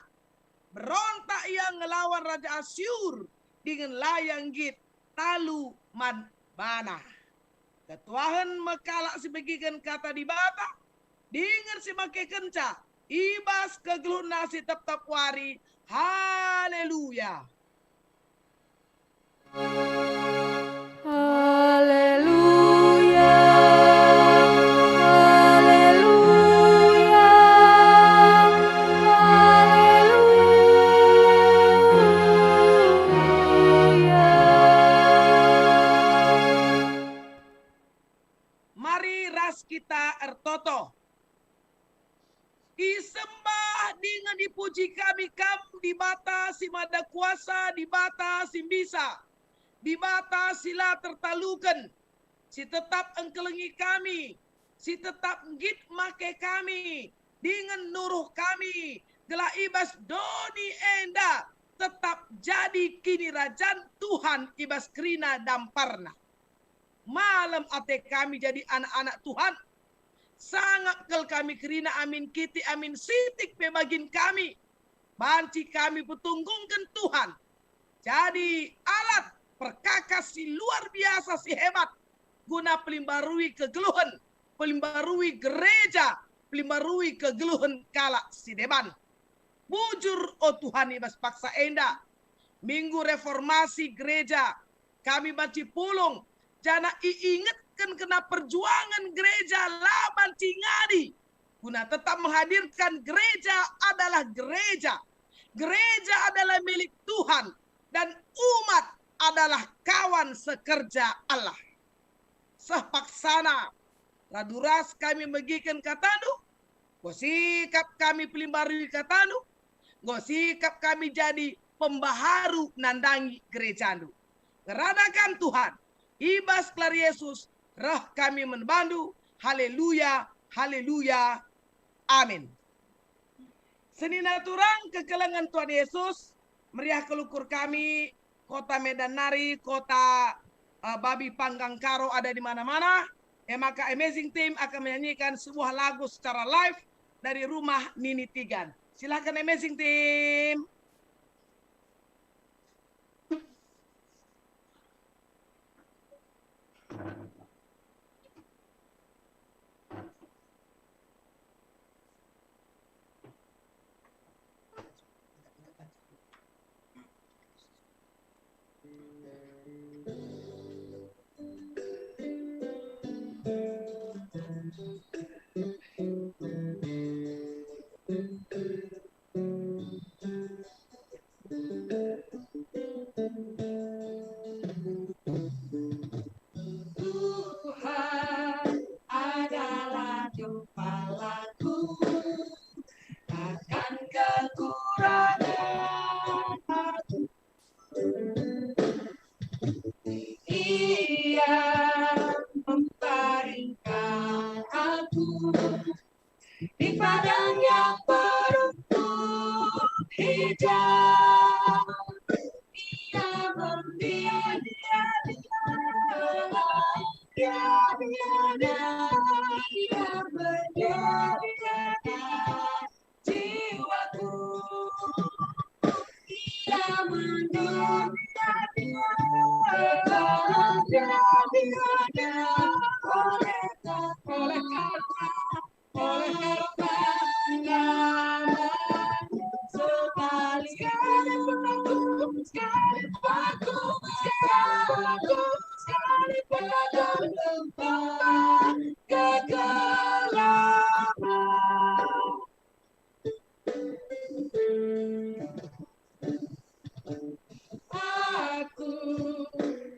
Berontak ia ngelawan raja Asyur dingen la ia nggit talu man bana. Ketuahen me kalak si megiken kata Dibata dingen si makekenca i bas kegeluhenna si tep-tep wari. Haleluya! Haleluya, haleluya, haleluya. Mari ras kita ertoto. Isembah dingen ipuji kami Kam, Dibata si Mada Kuasa, Dibata si mbisa, Dibata si la tertaluken, si tetap engkelengi kami, si tetap nggit make kami, dingen nuruh kami, gelah i bas doni enda tetap jadi kinirajan Tuhan i bas kerina damparNa. Malem ate kami jadi anak-anak Tuhan. Sangap kal kami kerina amin kitik amin sitik pe bagin kami. Banci kami petunggungken Tuhan jadi alat perkakas si luar biasa si hebat guna pelimbarui kegeluhen, pelimbarui gereja, pelimbarui kegeluhen kalak si deban. Bujur, o Tuhan, i bas paksa enda, Minggu Reformasi Gereja, kami banci pulung, janah iingetken kena perjuangen gereja la banci ngadi, guna tetap menghadirkan gereja adalah gereja. Gereja adalah milik Tuhan, dan umat adalah kawan sekerja Allah. Seh paksana, radu ras kami megiken kataNdu, enggo sikap kami pelimbarui kataNdu, enggo sikap kami jadi pembaharu nandangi gerejaNdu. Ngerana Kam, Tuhan, i bas gelar Yesus reh kami man bandu. Haleluya, haleluya. Amin. Senina turang kekelengen Tuhan Yesus, meriah kal ukur kami, kota Medan nari, kota, eh, babi panggang Karo ada di mana-mana. E maka Amazing Team akan menyanyikan sebuah lagu secara live dari rumah Nini Tigan. Silakan, Amazing Team. Tuhan adalah gempalaku, takkan kekurangan aku. Ia memparingkan aku di padang yang berumput hijau. Ia membimbing Dia, dia, dia, ia menjadi jiwaku. Ia menjadi dia, dia, dia, oleh, oleh karena Aku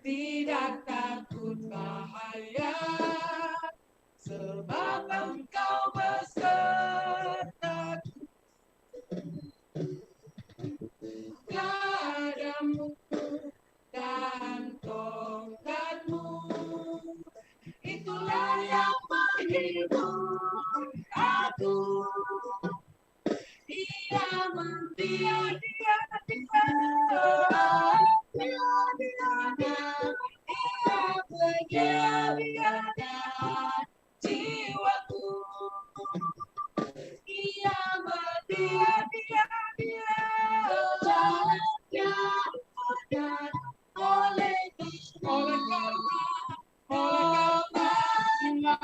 tidak takut bahaya, sebab Engkau besertaku. Gadamu dan tongkatmu, itulah yang menghibur aku. Ia mendiam-diam di dalam, ia mendiam-diam jiwaku. Ia mendiam-diam di dalam, oleh, oleh karena, oleh karena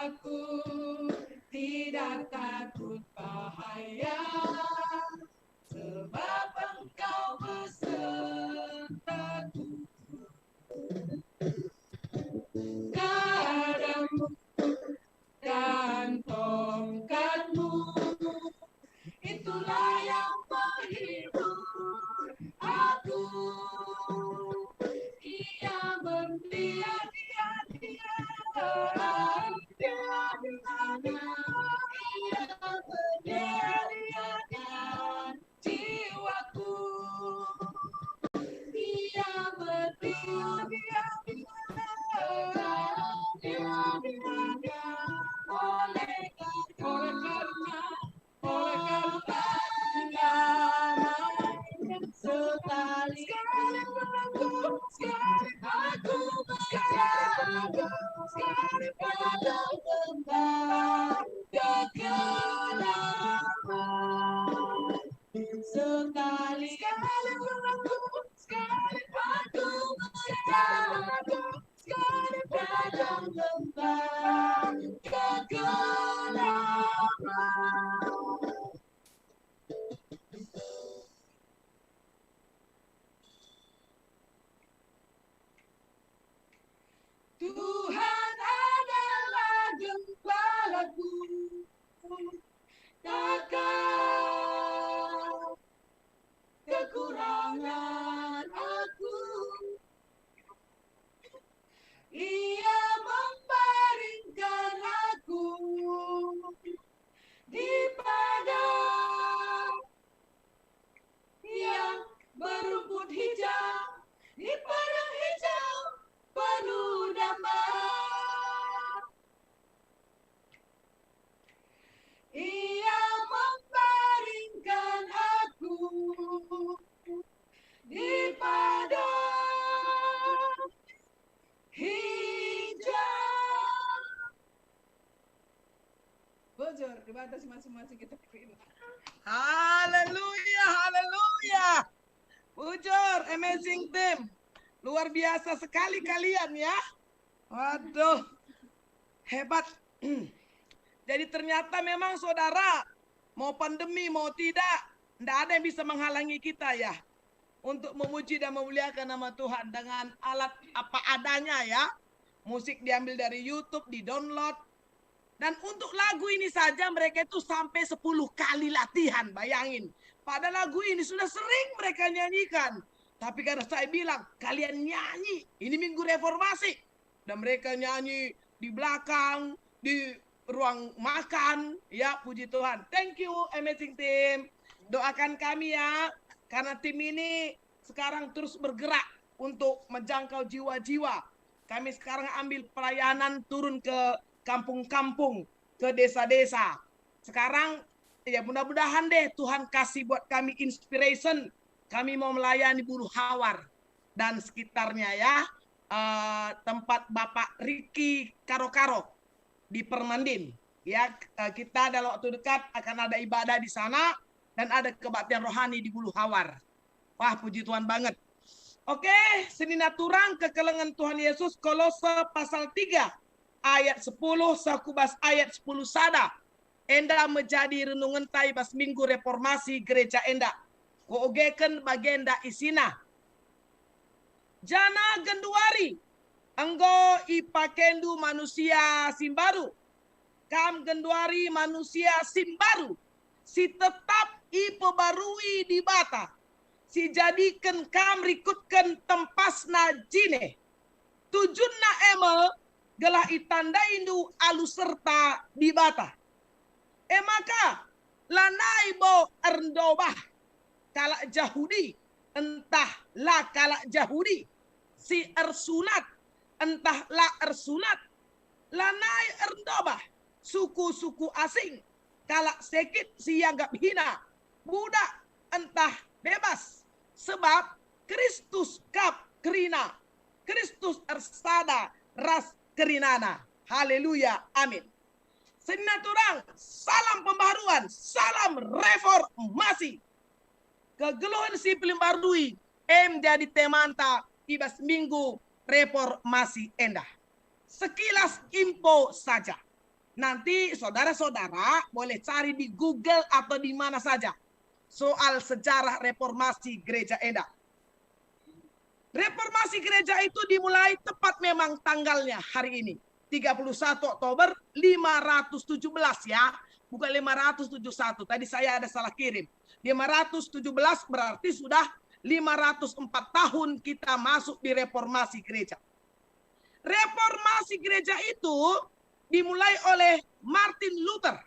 Aku tidak takut bahaya, sebab Engkau besertaku. Gadamu dan tongkatmu, itulah yang menghibur aku. Ia mendiam-diam di dalam, ia mendiam-diam jiwaku. Ia berdiam-diam di dalam, oleh karena, oleh karena, oleh karena sekali, sekali aku, sekali aku, sekali aku, sekali pada lembah kegelapan. Sekali, sekali aku, sekali aku, sekali aku, sekali pada lembah kegelapan. Tuhan adalah gembalaku, takkan kekurangan aku. Ia membaringkan aku di padang yang berumput hijau, di padang hijau penuh damai. Ia membaringkan aku di padang hijau. Bujur, Dibata si masu-masu kita terima. Haleluya, haleluya. Bujur, amazing team. Luar biasa sekali kalian ya. Waduh, hebat. Jadi ternyata memang saudara, mau pandemi, mau tidak, ndak ada yang bisa menghalangi kita ya. Untuk memuji dan memuliakan nama Tuhan dengan alat apa adanya ya. Musik diambil dari YouTube, di-download. Dan untuk lagu ini saja mereka itu sampai sepuluh kali latihan, bayangin. Pada lagu ini sudah sering mereka nyanyikan. Tapi karena saya bilang, "Kalian nyanyi, ini minggu reformasi." Dan mereka nyanyi di belakang, di ruang makan, ya, puji Tuhan. Thank you, amazing team. Doakan kami ya, karena tim ini sekarang terus bergerak untuk menjangkau jiwa-jiwa. Kami sekarang ambil pelayanan turun ke kampung-kampung, ke desa-desa. Sekarang, ya, mudah-mudahan deh Tuhan kasih buat kami inspiration. Kami mau melayani Bulu Hawar dan sekitarnya ya, eh, tempat Bapak Riki Karo-Karo di Permandim. Ya, eh, kita dalam waktu dekat akan ada ibadah di sana dan ada kebaktian rohani di Bulu Hawar. Wah, puji Tuhan banget. Oke, senina turang kekelengen Tuhan Yesus, Kolose pasal tiga ayat sepuluh seh ku bas ayat sepuluh sada. Enda me jadi renungenta i bas Minggu Reformasi Gereja enda. Kuogeken bagenda isina. Janah genduari enggo ipakendu manusia si mbaru. Kam genduari manusia si mbaru, si tetap ipebarui Dibata, si jadiken kam rikutken tempasna jine. Tujunna e me gelah itandaindu alu serta Dibata. E maka, lanai bo erndobah kalak Jahudi ntah la kalak Jahudi, si ersunat ntah la ersunat, lanai erndobah suku-suku asing, kalak sekit si ianggap hina, budak ntah bebas, sebab Kristus kap kerina, Kristus ersada ras kerinana. Haleluya, amin. Senina turang, salam pembaharuan, salam reformasi. Kegeluhen si pelimbarui, em jadi temanta i bas Minggu Reformasi enda. Sekilas info saja. Nanti saudara-saudara boleh cari di Google atau di mana saja soal sejarah reformasi gereja enda. Reformasi gereja itu dimulai tepat memang tanggalnya hari ini, tiga puluh satu Oktober lima ratus tujuh belas ya, bukan lima ratus tujuh satu, tadi saya ada salah kirim. Lima ratus tujuh belas berarti sudah lima ratus empat tahun kita masuk di reformasi gereja. Reformasi gereja itu dimulai oleh Martin Luther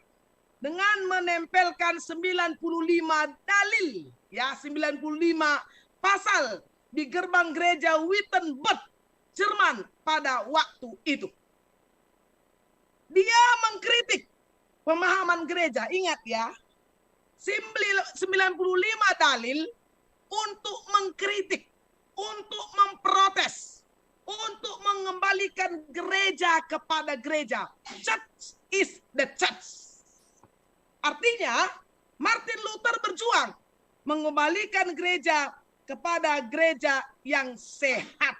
dengan menempelkan sembilan puluh lima dalil, ya, sembilan puluh lima pasal di gerbang gereja Wittenberg, Jerman pada waktu itu. Dia mengkritik pemahaman gereja, ingat ya, sembilan puluh lima dalil untuk mengkritik, untuk memprotes, untuk mengembalikan gereja kepada gereja. Church is the church. Artinya, Martin Luther berjuang mengembalikan gereja kepada gereja yang sehat,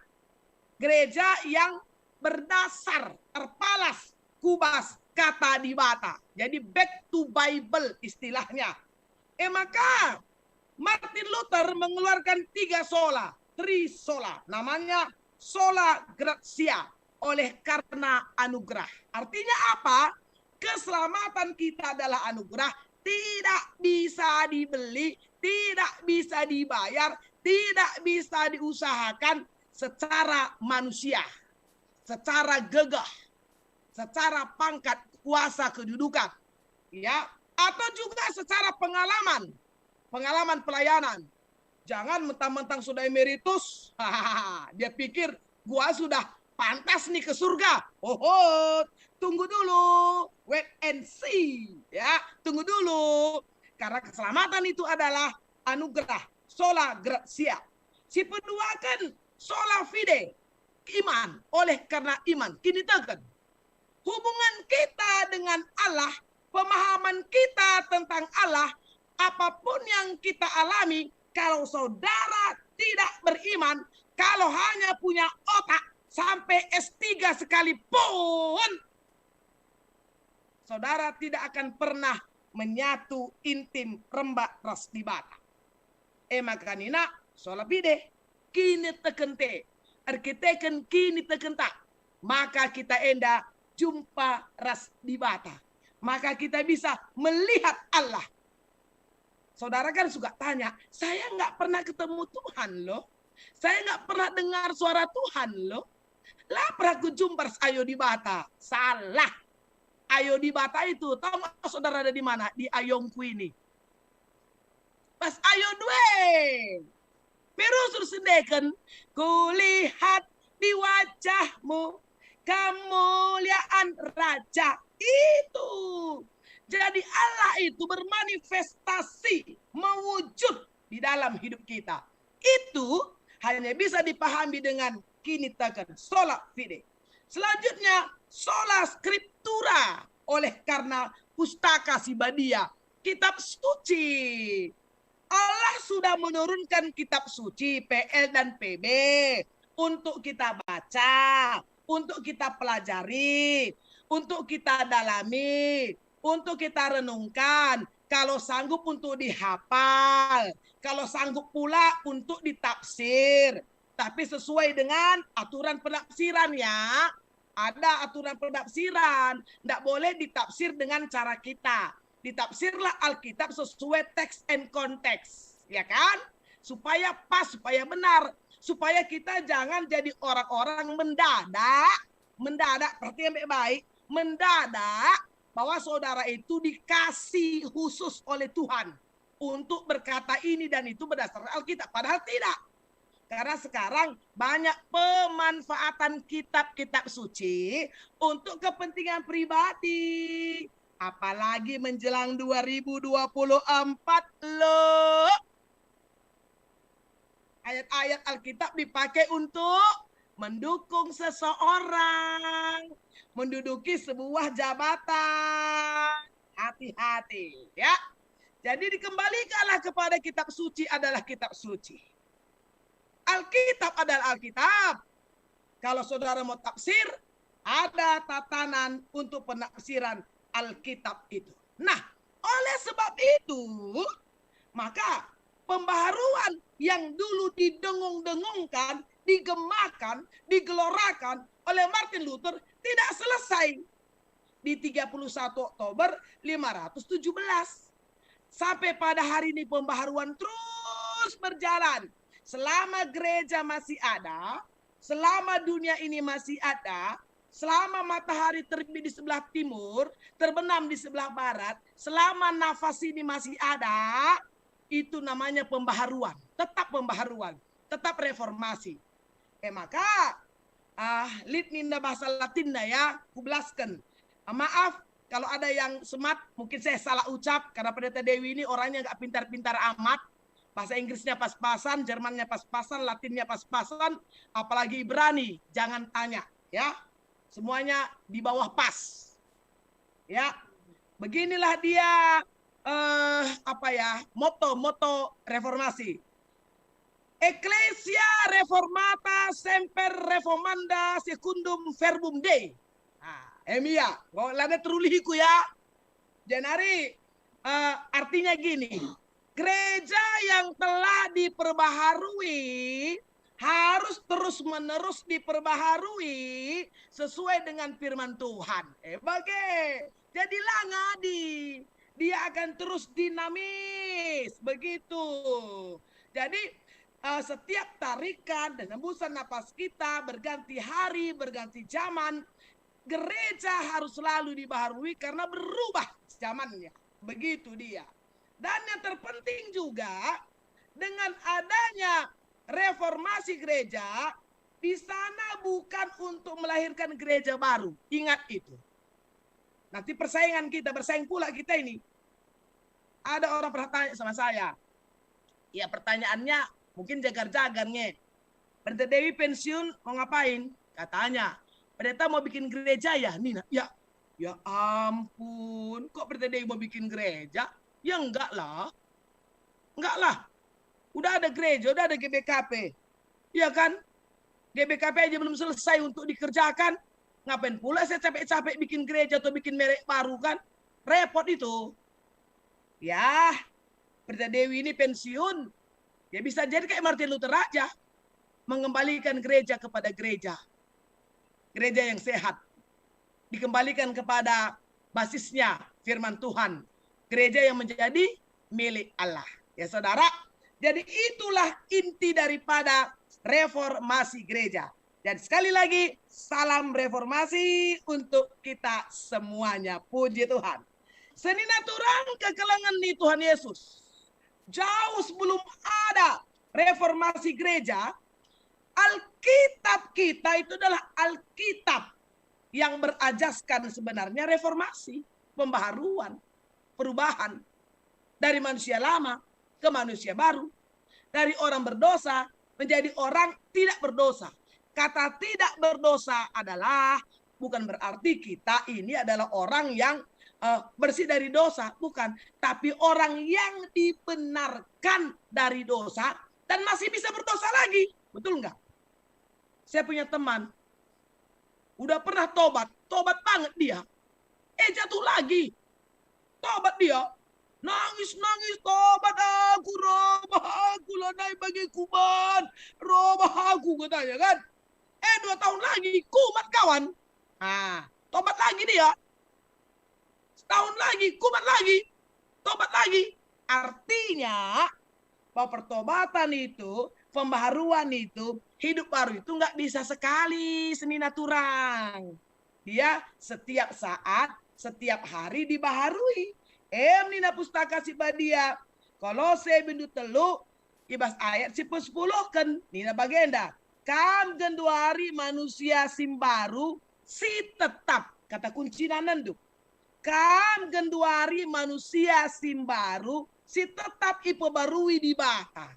gereja yang berdasar, terpalas ku bas Kata Dibata. Jadi, back to Bible istilahnya. E maka, Martin Luther mengeluarkan tiga sola, three sola, namanya sola gratia, oleh karena anugerah. Artinya apa? Keselamatan kita adalah anugerah, tidak bisa dibeli, tidak bisa dibayar, tidak bisa diusahakan secara manusia, secara gegah, secara pangkat, kuasa, kedudukan, ya, atau juga secara pengalaman, pengalaman pelayanan. Jangan mentang-mentang sudah emeritus, dia pikir gua sudah pantas nih ke surga. Oho, tunggu dulu, wait and see, ya, tunggu dulu. Karena keselamatan itu adalah anugerah, sola gratia. Si peduaken, sola fide, iman, oleh karena iman, kiniteken. Hubungan kita dengan Allah, pemahaman kita tentang Allah, apapun yang kita alami, kalau saudara tidak beriman, kalau hanya punya otak sampai S tiga sekalipun, saudara tidak akan pernah menyatu intim rembak ras Dibata. E maka nina, sola pide, kiniteken te, erkiteken kinitekenta, maka kita enda jumpa ras Dibata. Maka kita bisa melihat Allah. Saudara kan suka tanya, "Saya nggak pernah ketemu Tuhan loh." Saya nggak pernah dengar suara Tuhan loh. La pernah kujumpa ras Ayo Dibata. Salah. Ayo Dibata itu, tahu nggak saudara ada di mana? Di ayongku ini. Pas ayo due. Perusul sendeken, kulihat di wajahmu kemuliaan Raja. Itu. Jadi Allah itu bermanifestasi, mewujud di dalam hidup kita. Itu hanya bisa dipahami dengan kiniteken, sola fide. Selanjutnya, sola scriptura, oleh karena pustaka si badia, kitab suci. Allah sudah menurunkan kitab suci P L dan P B untuk kita baca, untuk kita pelajari, untuk kita dalami, untuk kita renungkan, kalau sanggup untuk dihafal, kalau sanggup pula untuk ditafsir. Tapi sesuai dengan aturan penafsiran ya. Ada aturan penafsiran, ndak boleh ditafsir dengan cara kita. Ditafsirlah Alkitab sesuai teks and konteks, ya kan? Supaya pas, supaya benar, supaya kita jangan jadi orang-orang mendadak, mendadak, perhatikan baik-baik, mendadak bahwa saudara itu dikasih khusus oleh Tuhan untuk berkata ini dan itu berdasarkan Alkitab. Padahal tidak. Karena sekarang banyak pemanfaatan kitab-kitab suci untuk kepentingan pribadi. Apalagi menjelang dua ribu dua puluh empat, lo. Ayat-ayat Alkitab dipakai untuk mendukung seseorang menduduki sebuah jabatan. Hati-hati, ya. Jadi dikembalikanlah kepada kitab suci adalah kitab suci. Alkitab adalah Alkitab. Kalau saudara mau tafsir, ada tatanan untuk penafsiran Alkitab itu. Nah, oleh sebab itu, maka pembaharuan yang dulu didengung-dengungkan, digemakan, digelorakan oleh Martin Luther tidak selesai di tiga puluh satu Oktober lima ratus tujuh belas. Sampai pada hari ini pembaharuan terus berjalan. Selama gereja masih ada, selama dunia ini masih ada, selama matahari terbit di sebelah timur, terbenam di sebelah barat, selama nafas ini masih ada, itu namanya pembaharuan. Tetap pembaharuan, tetap reformasi. Eh, maka, ah, lit ninda bahasa Latinna ya, kubelasken. Ah, maaf, kalau ada yang semat, mungkin saya salah ucap, karena Pendeta Dewi ini orangnya nggak pintar-pintar amat. Bahasa Inggrisnya pas-pasan, Jermannya pas-pasan, Latinnya pas-pasan, apalagi Ibrani, jangan tanya, ya. Semuanya di bawah pas. Ya, beginilah dia, eh, apa ya, moto, moto reformasi. Ecclesia reformata semper reformanda secundum verbum Dei. Ah, em ia, enggo lana terulihiku ya. Jenari, eh, artinya gini, gereja yang telah diperbaharui harus terus-menerus diperbaharui sesuai dengan firman Tuhan. Eh, bage. Jadilah ngadi. Dia akan terus dinamis. Begitu. Jadi, eh, setiap tarikan dan hembusan napas kita, berganti hari, berganti zaman, gereja harus selalu dibaharui karena berubah zamannya. Begitu dia. Dan yang terpenting juga, dengan adanya reformasi gereja, di sana bukan untuk melahirkan gereja baru. Ingat itu. Nanti persaingan kita, bersaing pula kita ini. Ada orang pernah tanya sama saya. Ya, pertanyaannya mungkin jagar-jagar nge. "Pendeta Dewi pensiun mau ngapain?" Katanya, "Pendeta mau bikin gereja ya, nina." Ya, ya ampun, kok Pendeta Dewi mau bikin gereja? Ya enggak lah. Enggak lah. Udah ada gereja, udah ada G B K P. Ya kan? G B K P aja belum selesai untuk dikerjakan. Ngapain pula saya capek-capek bikin gereja atau bikin merek baru kan? Repot itu. Ya, Pendeta Dewi ini pensiun. Ya bisa jadi kayak Martin Luther aja. Mengembalikan gereja kepada gereja. Gereja yang sehat. Dikembalikan kepada basisnya firman Tuhan. Gereja yang menjadi milik Allah. Ya saudara, jadi itulah inti daripada reformasi gereja. Dan sekali lagi, salam reformasi untuk kita semuanya. Puji Tuhan. Senina turang kekelengen ni Tuhan Yesus. Jauh sebelum ada reformasi gereja, Alkitab kita itu adalah Alkitab yang berajaskan sebenarnya reformasi, pembaharuan, perubahan dari manusia lama ke manusia baru, dari orang berdosa menjadi orang tidak berdosa. Kata tidak berdosa adalah bukan berarti kita ini adalah orang yang, eh, bersih dari dosa, bukan. Tapi orang yang dibenarkan dari dosa dan masih bisa berdosa lagi. Betul nggak? Saya punya teman, udah pernah tobat, tobat banget dia. Eh, jatuh lagi. Tobat dia. Nangis-nangis, "Tobat aku, robah aku, lanai bage kuban, robah aku," katanya kan. Eh, dua tahun lagi, kumat kawan. Ah, tobat lagi dia. Setahun lagi, kumat lagi, tobat lagi. Artinya, bahwa pertobatan itu, pembaharuan itu, hidup baru itu nggak bisa sekali, senina turang. Dia setiap saat, setiap hari dibaharui. Em nina Pustaka Si Badia, Kolose bindu telu, i bas ayat si pesepuluhken, nina bagenda, "Kam genduari manusia si mbaru, si tetap," kata kuncina nenduk. "Kam genduari manusia si mbaru, si tetap ipebarui Dibata."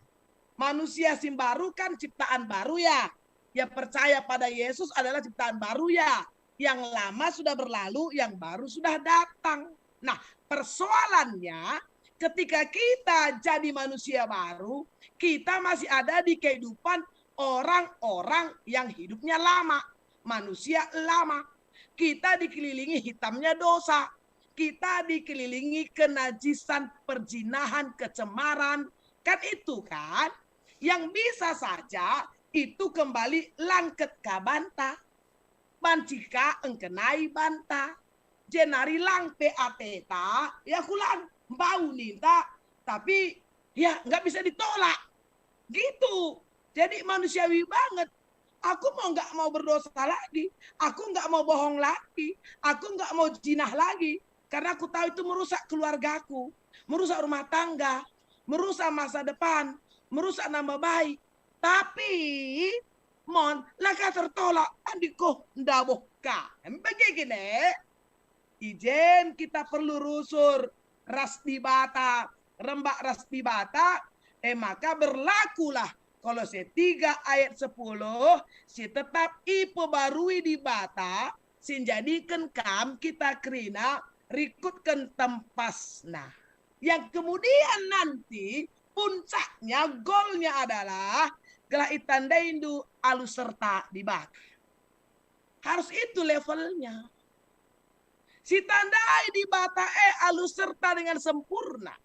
Manusia si mbaru kan ciptaan baru, ya. Yang percaya pada Yesus adalah ciptaan baru, ya. Yang lama sudah berlalu, yang baru sudah datang. Nah, persoalannya, ketika kita jadi manusia baru, kita masih ada di kehidupan orang-orang yang hidupnya lama, manusia lama. Kita dikelilingi hitamnya dosa. Kita dikelilingi kenajisan, perjinahan, kecemaran. Kan itu kan? Yang bisa saja itu kembali langket ka banta. Banci ka engkenai banta. Jenari lang pe ateta, ya kulang, mbau ninta, tapi ya nggak bisa ditolak. Gitu. Jadi manusiawi banget. Aku mau nggak mau berdosa lagi. Aku nggak mau bohong lagi. Aku nggak mau jinah lagi. Karena aku tahu itu merusak keluargaku, merusak rumah tangga, merusak masa depan, merusak nama baik. Tapi, mon, la ka tertolak, andiko ndabuh ka. Bage gini, i jen kita perlu rusur ras Dibata, rembak ras Dibata, e maka berlakulah Kolose tiga ayat sepuluh, si tetap ipebarui Dibata, si njadiken kam kita kerina rikutken tempasna. Yang kemudian nanti puncaknya, golnya adalah gelah itandaindu alu serta Dibata. Harus itu levelnya. Si tandai Dibata e alu serta dengan sempurna.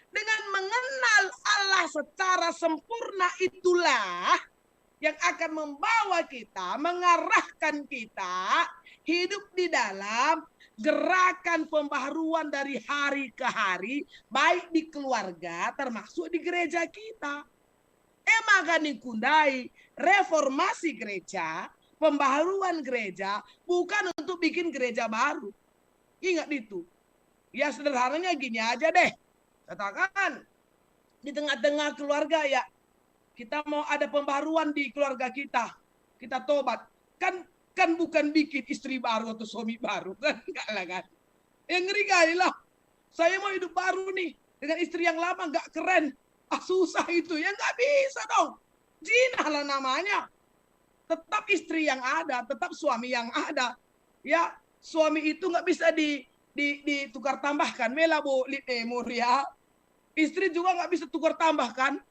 Dengan mengenal Allah secara sempurna itulah yang akan membawa kita, mengarahkan kita hidup di dalam gerakan pembaharuan dari hari ke hari, baik di keluarga, termasuk di gereja kita. E maka ningku ndai, reformasi gereja, pembaharuan gereja, bukan untuk bikin gereja baru. Ingat itu. Ya, sederhananya gini aja deh. Katakan, di tengah-tengah keluarga, ya, kita mau ada pembaharuan di keluarga kita. Kita tobat. Kan, kan bukan bikin istri baru atau suami baru, kan? Enggak lah, kan? Ya, ngeri kali lah. Saya mau hidup baru nih. Dengan istri yang lama nggak keren. Ah, susah itu. Ya, nggak bisa dong. Jinah lah namanya. Tetap istri yang ada, tetap suami yang ada. Ya, suami itu nggak bisa di, di, ditukar tambahkan. Mela bo lit emur, ya. Istri juga nggak bisa tukar tambahkan.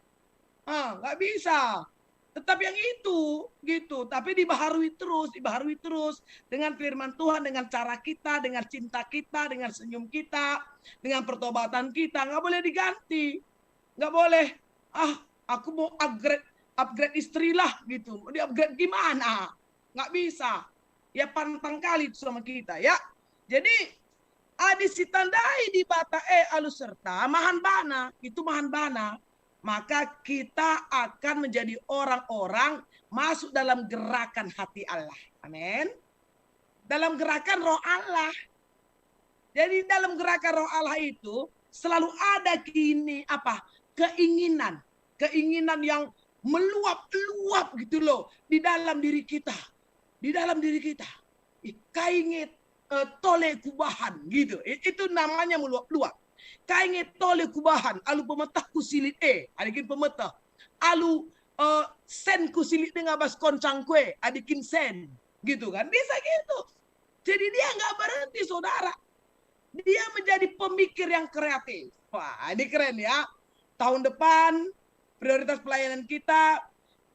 Ah, nggak bisa. Tetap yang itu, gitu. Tapi dibaharui terus, dibaharui terus dengan firman Tuhan, dengan cara kita, dengan cinta kita, dengan senyum kita, dengan pertobatan kita. Nggak boleh diganti. Nggak boleh, "Ah, aku mau upgrade, upgrade istri lah," gitu. Mau di-upgrade gimana? Nggak bisa. Ya, pantang kali itu sama kita, ya. Jadi, adi sitandai Dibata e alu serta, mahan bana, itu mahan bana. maka kita akan menjadi orang-orang masuk dalam gerakan hati Allah. Amin. Dalam gerakan Roh Allah. Jadi dalam gerakan Roh Allah itu selalu ada kini apa, keinginan, keinginan yang meluap-luap gitu loh di dalam diri kita, di dalam diri kita. Ih, kai nge, eh, tole kubahan gitu. I- Itu namanya meluap-luap. Kai nge tole kubahan alu pemetehku silit e, adi kin pemeteh. Alu, eh, senku silit denga bas koncangku e, adi kin sen. Gitu kan. Bisa gitu. Jadi dia nggak berhenti, saudara. Dia menjadi pemikir yang kreatif. Wah, ini keren ya. Tahun depan, prioritas pelayanan kita,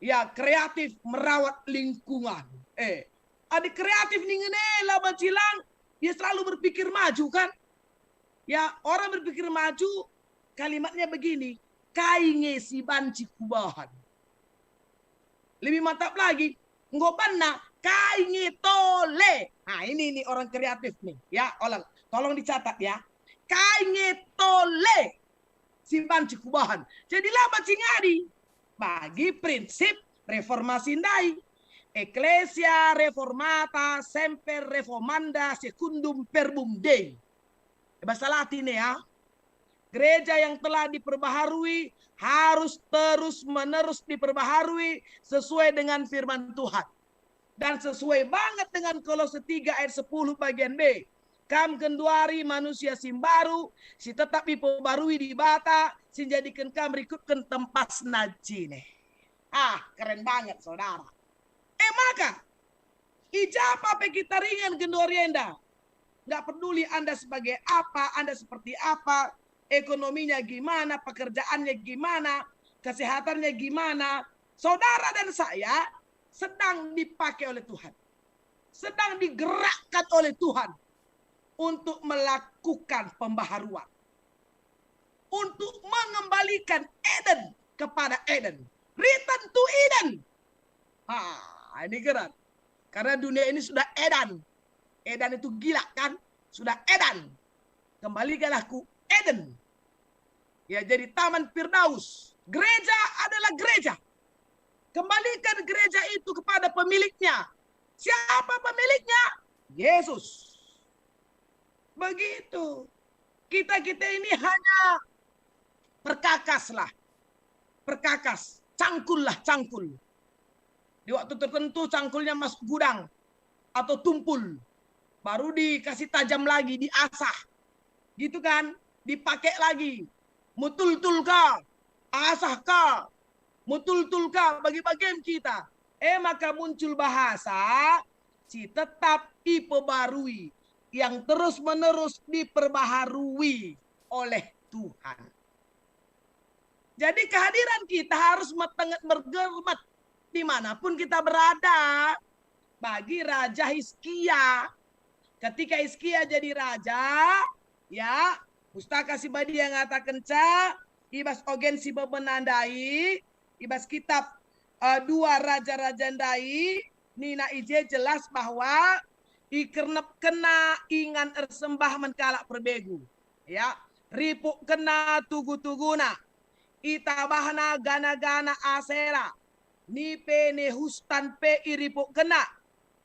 ya, kreatif merawat lingkungan. Eh, adi kreatif ningen e la banci lang, ya selalu berpikir maju kan? Ya, orang berpikir maju, kalimatnya begini, "Kai nge si banci kubahan?" Lebih mantap lagi, enggo banna, "Kai nge tole?" Nah, ini, ini orang kreatif nih, ya, tolong, tolong dicatat ya. "Kai nge tole si banci kubahan?" Jadi la banci ngadi bagi prinsip reformasi ndai. Ecclesia reformata semper reformanda secundum verbum Dei. Bahasa Latin ya. Gereja yang telah diperbaharui harus terus-menerus diperbaharui sesuai dengan firman Tuhan. Dan sesuai banget dengan Kolose tiga ayat sepuluh bagian B. Kam genduari manusia si mbaru, si tetap ipebarui Dibata, si njadiken kam rikutken tempasna jine. Ah, keren banget, saudara. E maka, i ja pe kita ringan genduari enda. Nggak peduli Anda sebagai apa, Anda seperti apa, ekonominya gimana, pekerjaannya gimana, kesehatannya gimana, saudara dan saya sedang dipakai oleh Tuhan. Sedang digerakkan oleh Tuhan untuk melakukan pembaharuan. Untuk mengembalikan Eden kepada Eden. Return to Eden. Ha, ini keren. Karena dunia ini sudah edan. Edan itu gila kan? Sudah edan. Kembalikanlah ku Eden. Ya, jadi Taman Firdaus. Gereja adalah gereja. Kembalikan gereja itu kepada pemiliknya. Siapa pemiliknya? Yesus. Begitu. Kita-kita ini hanya perkakaslah. Perkakas. Cangkullah, cangkul. Di waktu tertentu cangkulnya masuk gudang atau tumpul. Baru dikasih tajam lagi, diasah. Gitu kan? Dipakai lagi. Mutultul ka, asah ka, mutultul ka, bagi-bagin kita. E maka muncul bahasa si tetap ipebarui, yang terus-menerus diperbaharui oleh Tuhan. Jadi kehadiran kita harus metenget mergermet dimanapun kita berada. Bagi Raja Hizkia, ketika Hizkia jadi raja, ya, Pustaka Si Badia ngatakenca, i bas ogen si bebena ndai, i bas kitab, eh, dua Raja-Raja ndai, nina i je jelas bahwa ikernepkenna ingan ersembah man kalak perbegu. Ya, ripukkenna tugu-tuguna, itabahna gana-gana Asera, nipe nehustan pe iripukkenna.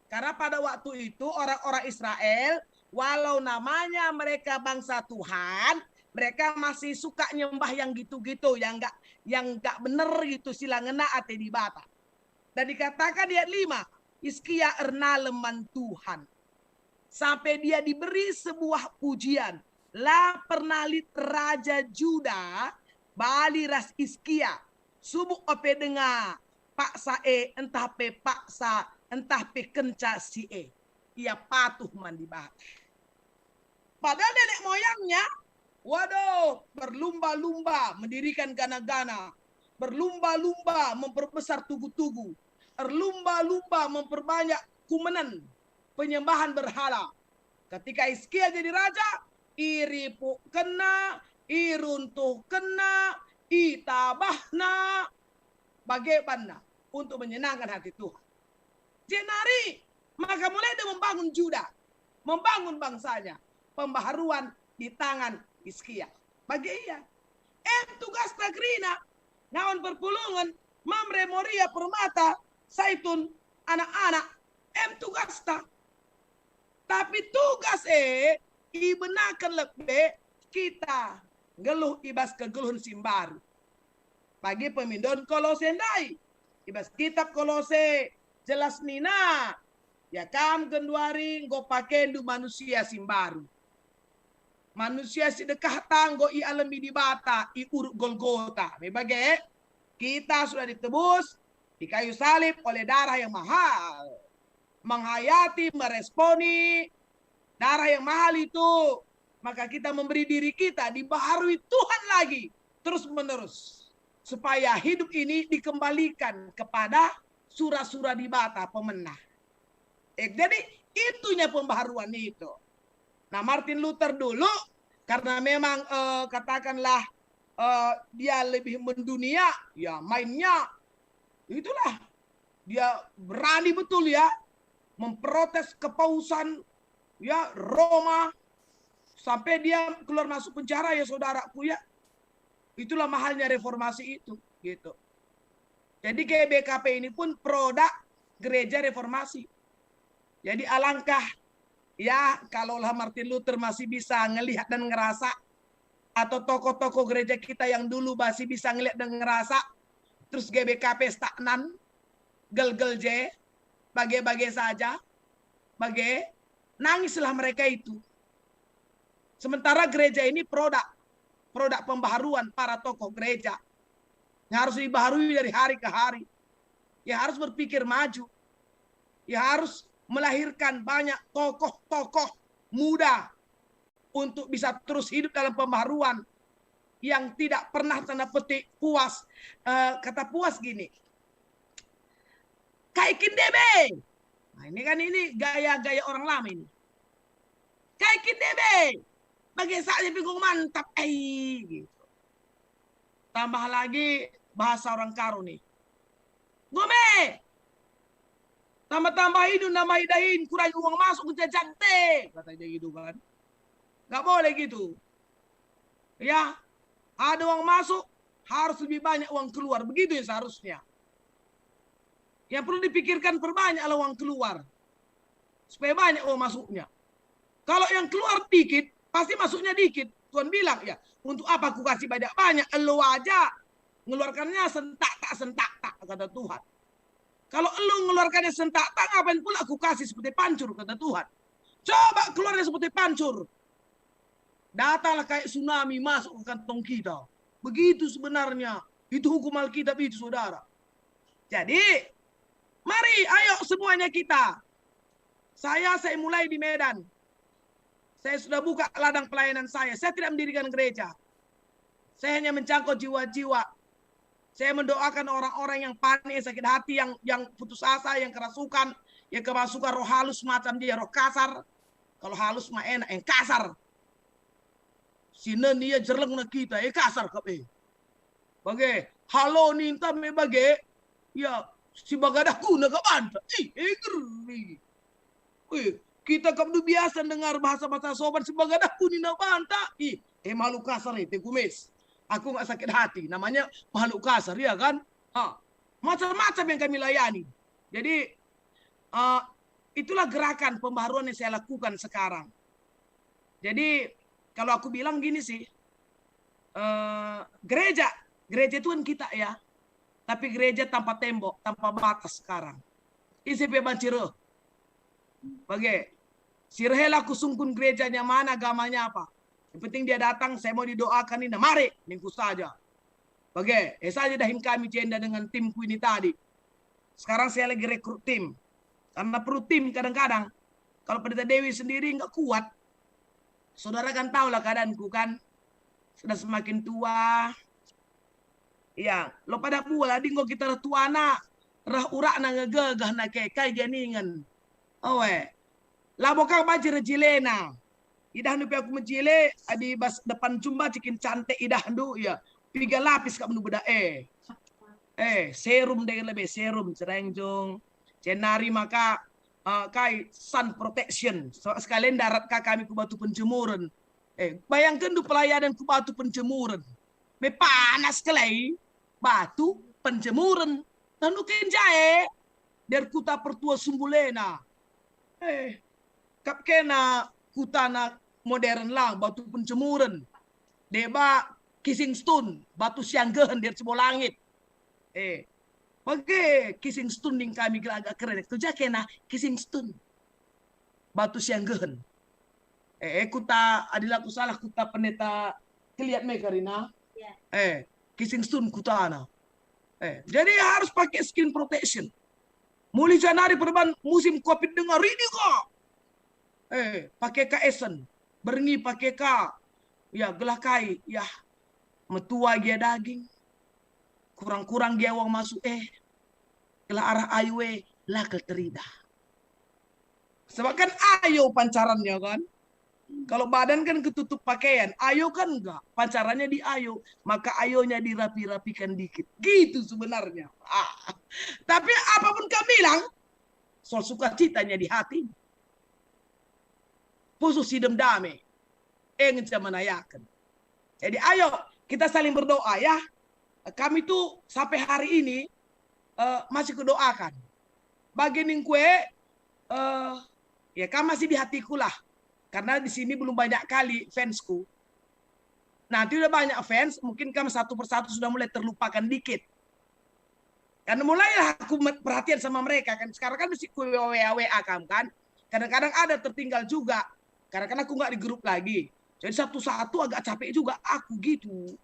Karena pada waktu itu orang-orang Israel, walau namanya mereka bangsa Tuhan, mereka masih suka nyembah yang gitu-gitu, yang enggak, yang enggak bener gitu, si la ngena ate Dibata. Dan dikatakan di ayat lima, Hizkia ernalem man Tuhan. Sampai dia diberi sebuah pujian. La pernah lit raja Juda bali ras Hizkia, subuk ope denga paksa e, ntah pe paksa, ntah pe kenca si e. Ia patuh man Dibata. Padahal nenek moyangnya, waduh, berlumba-lumba mendirikan gana-gana, berlumba-lumba memperbesar tugu-tugu, erlumba-lumba memperbanyak kumenen penyembahan berhala. Ketika Hizkia jadi raja, iripukkenna, iruntuhkenna, itabahna, bage banna untuk menyenangkan hati Tuhan. Jenari maka mulai dia membangun Juda, membangun bangsanya, pembaharuan di tangan Hizkia. Bage ia. E tugasta kerina, Ngawan perpulungen, Mamre, Moria, Permata, Saitun, anak-anak, em tugasta. Tapi tugas e ibenaken lebe kita nggeluh i bas kegeluhen si mbaru. Bagi pemindon Kolose ndai, i bas kitab Kolose jelas nina, "Ya kam genduari enggo pakendu manusia si mbaru. Manusia si dekahta enggo ialemi Dibata i Uruk Golgota." Me bage, kita sudah ditebus di kayu salib oleh darah yang mahal. Menghayati, meresponi darah yang mahal itu, maka kita memberi diri kita dibaharui Tuhan lagi terus-menerus, supaya hidup ini dikembalikan kepada sura-sura Dibata pemena. Eh, jadi itunya pembaharuan itu. Nah, Martin Luther dulu, karena memang, eh, katakanlah, eh, dia lebih mendunia, ya mainnya itulah, dia berani betul, ya, memprotes kepausan, ya, Roma, sampai dia keluar masuk penjara, ya, saudaraku, ya. Itulah mahalnya reformasi itu, gitu. Jadi G B K P ini pun produk gereja reformasi. Jadi alangkah, ya, kalaulah Martin Luther masih bisa ngelihat dan ngerasa, atau tokoh-tokoh gereja kita yang dulu masih bisa ngelihat dan ngerasa, terus G B K P stagnan, gelgel je, bage-bage saja, bage, nangislah mereka itu. Sementara gereja ini produk, produk pembaharuan para tokoh gereja yang harus dibaharui dari hari ke hari. Ya harus berpikir maju. Ya harus melahirkan banyak tokoh-tokoh muda untuk bisa terus hidup dalam pembaharuan yang tidak pernah tanda petik puas. Eh, kata puas gini, "Kai kin debe?" Nah, ini kan ini gaya-gaya orang lama ini. "Kai kin debe? Bage saja pe enggo mantap, ai," gitu. Tambah lagi bahasa orang Karo nih. "Nggo me! Tambah-tambah idun, nambahi dahin, kurangi uang masuk, ngenca jagte," kata dia gitu kan. Nggak boleh gitu. Ya, ada uang masuk, harus lebih banyak uang keluar. Begitu ya seharusnya. Yang perlu dipikirkan, perbanyaklah uang keluar, supaya banyak uang masuknya. Kalau yang keluar dikit, pasti masuknya dikit. Tuhan bilang, "Ya, untuk apa kukasih banyak-banyak? Elo aja ngeluarkannya sentak tak, sentak tak," kata Tuhan. "Kalau elo ngeluarkannya sentak tak, ngapain pula kukasih seperti pancur?" kata Tuhan. Coba keluarnya seperti pancur, datanglah kayak tsunami masuk ke kantong kita. Begitu sebenarnya. Itu hukum Alkitab itu, saudara. Jadi, mari, ayo semuanya kita. Saya, saya mulai di Medan. Saya sudah buka ladang pelayanan saya. Saya tidak mendirikan gereja. Saya hanya menjangkau jiwa-jiwa. Saya mendoakan orang-orang yang panik, yang sakit hati, yang, yang putus asa, yang kerasukan, yang kemasukan roh halus macam dia, roh kasar. Kalau halus mah enak, yang kasar. Sinen ia jerlengna kita, eh, kasar kap, eh. Bage, halo ninta me bage, ya, si bagadah guna ka banta. Ih, eh, ngeri. Wih, kita kap du biasa dengar bahasa-bahasa sopan, si bagadah guna banta. Ih, eh, makhluk kasar, eh, teh kumis. Aku nggak sakit hati, namanya makhluk kasar, ya kan? Ha, macam-macam yang kami layani. Jadi, eh, itulah gerakan pembaharuan yang saya lakukan sekarang. Jadi, kalau aku bilang gini sih, eh, gereja, gereja itu kan kita ya, tapi gereja tanpa tembok, tanpa batas sekarang. Ise pe banci reh. Bage, si reh la kusungkun gerejanya mana, agamanya apa. Yang penting dia datang, saya mau didoakan ini, mari, ningku saja. Bage, eh saja dahin kami jenda dengan timku ini tadi. Sekarang saya lagi rekrut tim. Karena perlu tim kadang-kadang. Kalau Pendeta Dewi sendiri nggak kuat. Saudara kan tahulah keadaanku kan. Sudah semakin tua. Iya, lo pada bual adi enggo kita reh tuana, reh urakna ngegegehna ke, kai gia ningen. Oe. Labo kang banci rejilena. Idahndu pe aku mejile, adi bas depan jumba cikin cantik idahndu, ya. Piga lapis kap nubeda, eh. Eh, serum deh lebe, serum, cerengjung. Jenari maka, eh, kai, sun protection. So, sekalian darat ka kami ku batu penjemuren. Eh, bayangkenndu pelayanan ku batu penjemuren. Me panas kelai. batu penjemuren. Tanu kenca e, der kuta pertua sumbulena. Eh, kap kena kutana modern lang, batu penjemuren. Deba Kissingstone, batu sianggehen der cebo langit. Eh, bage Kissingstone ning kami gelaga keren. Tuja kena Kissingstone. Batu sianggehen. Eh, eh, kuta, adila aku salah, kuta pendeta Keliat me karina. Ya. Eh, Kissingstone kutana. Eh, jadi harus pakai skin protection. Mulai Januari perban musim covid denga, ridi ka. Eh, pakai ka esen. Berngi pakai ka. Ya, gelah kai, ya. Metua gia daging. Kurang-kurang gia uang masuk, eh. Gelah arah ayu, eh, la kal teridah. Sebab kan ayo pancarannya kan. Kalau badan kan ketutup pakaian, ayo kan enggak. Pancarannya di ayo, maka ayonya dirapi-rapikan dikit. Gitu sebenarnya. Ah. Tapi apapun kami bilang, soal sukacitanya di hati. Pusuh sidem dame. E ngenca menayaken. Jadi ayo, kita saling berdoa ya. Kami tuh sampai hari ini, eh, masih kudoakan. Bagi ningkue, eh, ya, kam masih di hatiku lah. Karena di sini belum banyak kali fansku. Nanti udah banyak fans, mungkin kam satu persatu sudah mulai terlupakan dikit. Kan mulailah aku met-, perhatian sama mereka kan. Sekarang kan mesti ku W A, W A kam kan. Kadang-kadang ada tertinggal juga. Karena kan aku nggak di grup lagi. Jadi satu-satu agak capek juga aku gitu.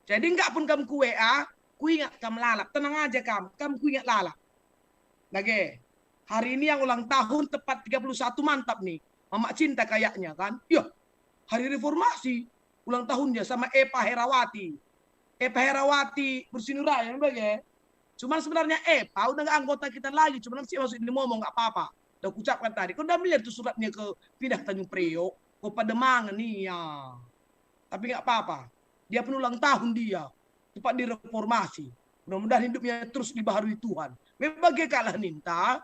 Jadi nggak pun kam ku W A, ku ingat kam lalap. Tenang aja kam, kam ku ingat lalap. Bage, hari ini yang ulang tahun tepat tiga puluh satu, mantap nih. Mamak Cinta kayaknya kan. Yah, hari reformasi. Ulang tahunnya sama Epa Herawati. Epa Herawati Bersinuraya bage. Cuman sebenarnya Epa udah nggak anggota kita lagi, cuman si masuk ini ngomong nggak apa-apa. Udah kucapkan tadi, kau udah melihat tuh suratnya ke pindah Tanjung Priok, ke Pademangan, iya. Tapi nggak apa-apa. Dia pun ulang tahun dia. Tepat di reformasi. Mudah-mudahan hidupnya terus dibaharui Tuhan. Memang bage kalah ninta.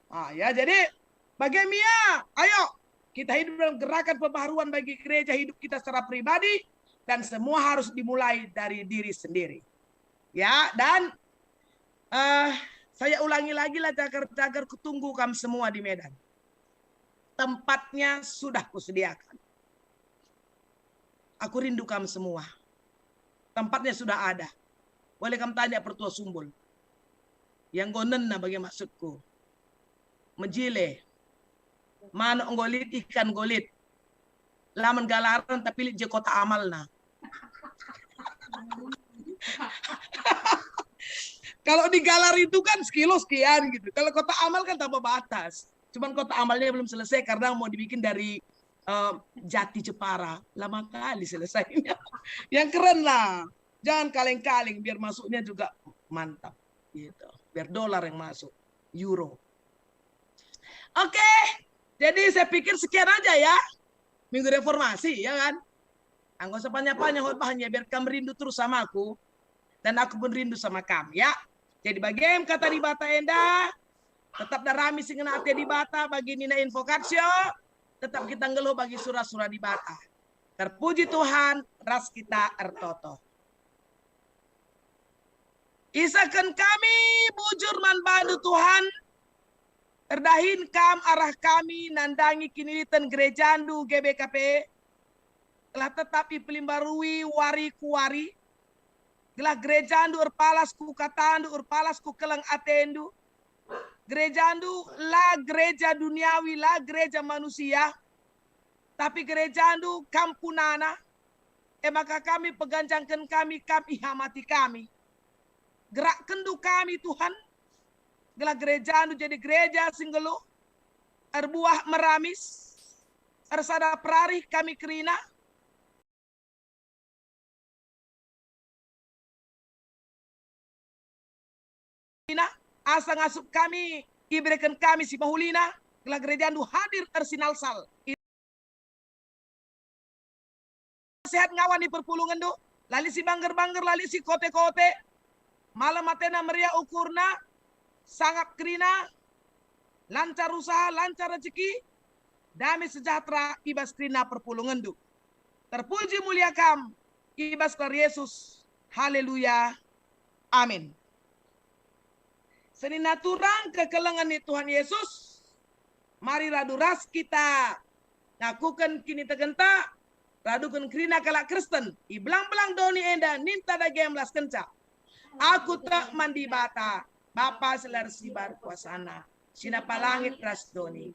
Ah, ya, jadi bage mia, ayo kita hidup dalam gerakan pembaharuan bagi gereja, hidup kita secara pribadi, dan semua harus dimulai dari diri sendiri. Ya, dan eh, saya ulangi lagi lah, cagar-cagar, kutunggu kam semua di Medan. Tempatnya sudah kusediakan. Aku rindu kam semua. Tempatnya sudah ada. Boleh kam tanya pertua Sumbul. Yang gonen na bagi maksudku. Mejile. Manuk enggo lit, ikan enggo lit. Laman galaran tapi lit je kota amalna. Kalau di galar itu kan sekilo sekian gitu. Kalau kota amal kan tanpa batas. Cuman kota amalnya belum selesai karena mau dibikin dari eh, jati Jepara. Lama kali selesainya. Yang keren lah. Jangan kaleng-kaleng, biar masuknya juga mantap gitu. Biar dolar yang masuk, euro. Oke, jadi saya pikir sekian aja ya. Minggu Reformasi, ya kan? Nggak usah panjang-panjang khotbahnya, biar kamu rindu terus sama aku. Dan aku pun rindu sama kamu, ya. Jadi bagi kata Dibata enda, tetap darami si ngena ate Dibata bagi nina invokasio, tetap kita nggeluh bagi sura-sura Dibata. Terpuji Tuhan, ras kita ertoto. Isaken kami bujur man bandu Tuhan, erdahin kam arah kami nandangi kiniliten gerejandu G B K P, gelah tetap ipelimbarui wari ku wari, gelah gerejandu erpalas ku katandu, erpalas ku keleng atendu. Gerejandu la gereja duniawi, la gereja manusia, tapi gerejandu kam punana, e maka kami peganjangken kami, kam ihamati kami. Gerakkenndu kami, Tuhan, gelah gerejandu jadi gereja si nggeluh, erbuah meramis, ersada perarih kami kerina, asa ngasup kami, ibereken kami si pahulina, gelah gerejandu hadir ersinalsal. Sehat ngawan i perpulungenndu, la lit si bangger-bangger, la lit si kote-kote, malem atena, meriah ukurna, sangap kerina, lancar usaha, lancar rejeki, damai sejahtera i bas kerina perpulungenndu. Terpuji mulia kam i bas gelar Yesus. Haleluya. Amin. Senina turang kekelengen ni Tuhan Yesus, mari radu ras kita ngakuken kinitegenta, raduken kerina kalak Kristen. I belang-belang doni enda ninta dage melaskenca. Aku tek man Dibata, Bapa si la ersibar kuasana, si napa langit ras doni.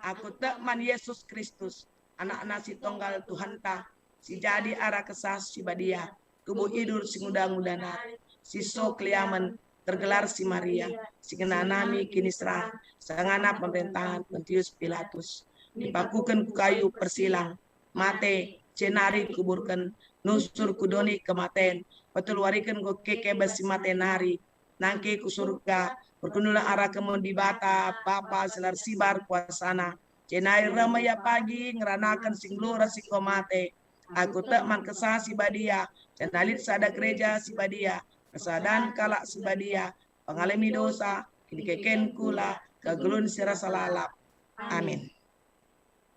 Aku tek man Yesus Kristus, Anakna si tonggal Tuhanta, si jadi arah Kesah Si Badia, tubuh idur si nguda-nguda nari, si so keliamen, tergelar si Maria, si ngenanami kiniseran, sangana pemerintahan Pontius Pilatus. Dipakuken ku kayu persilang, mate, jenari kuburken, nusur ku doni kematen, peteluariken enggo keke bas si mate nari, nangke ku surga, perkunulah arah kemun Dibata, Bapa si la ersibar kuasana, jenari reh me Ia pagi ngeranaken si nggeluh ras si enggo mate. Aku tek man Kesah Si Badia, janah lit sada gereja si badia, persadan kalak si badia, pengalemi dosa, kinikeken kula, kegeluhen si rasa lalap. Amin.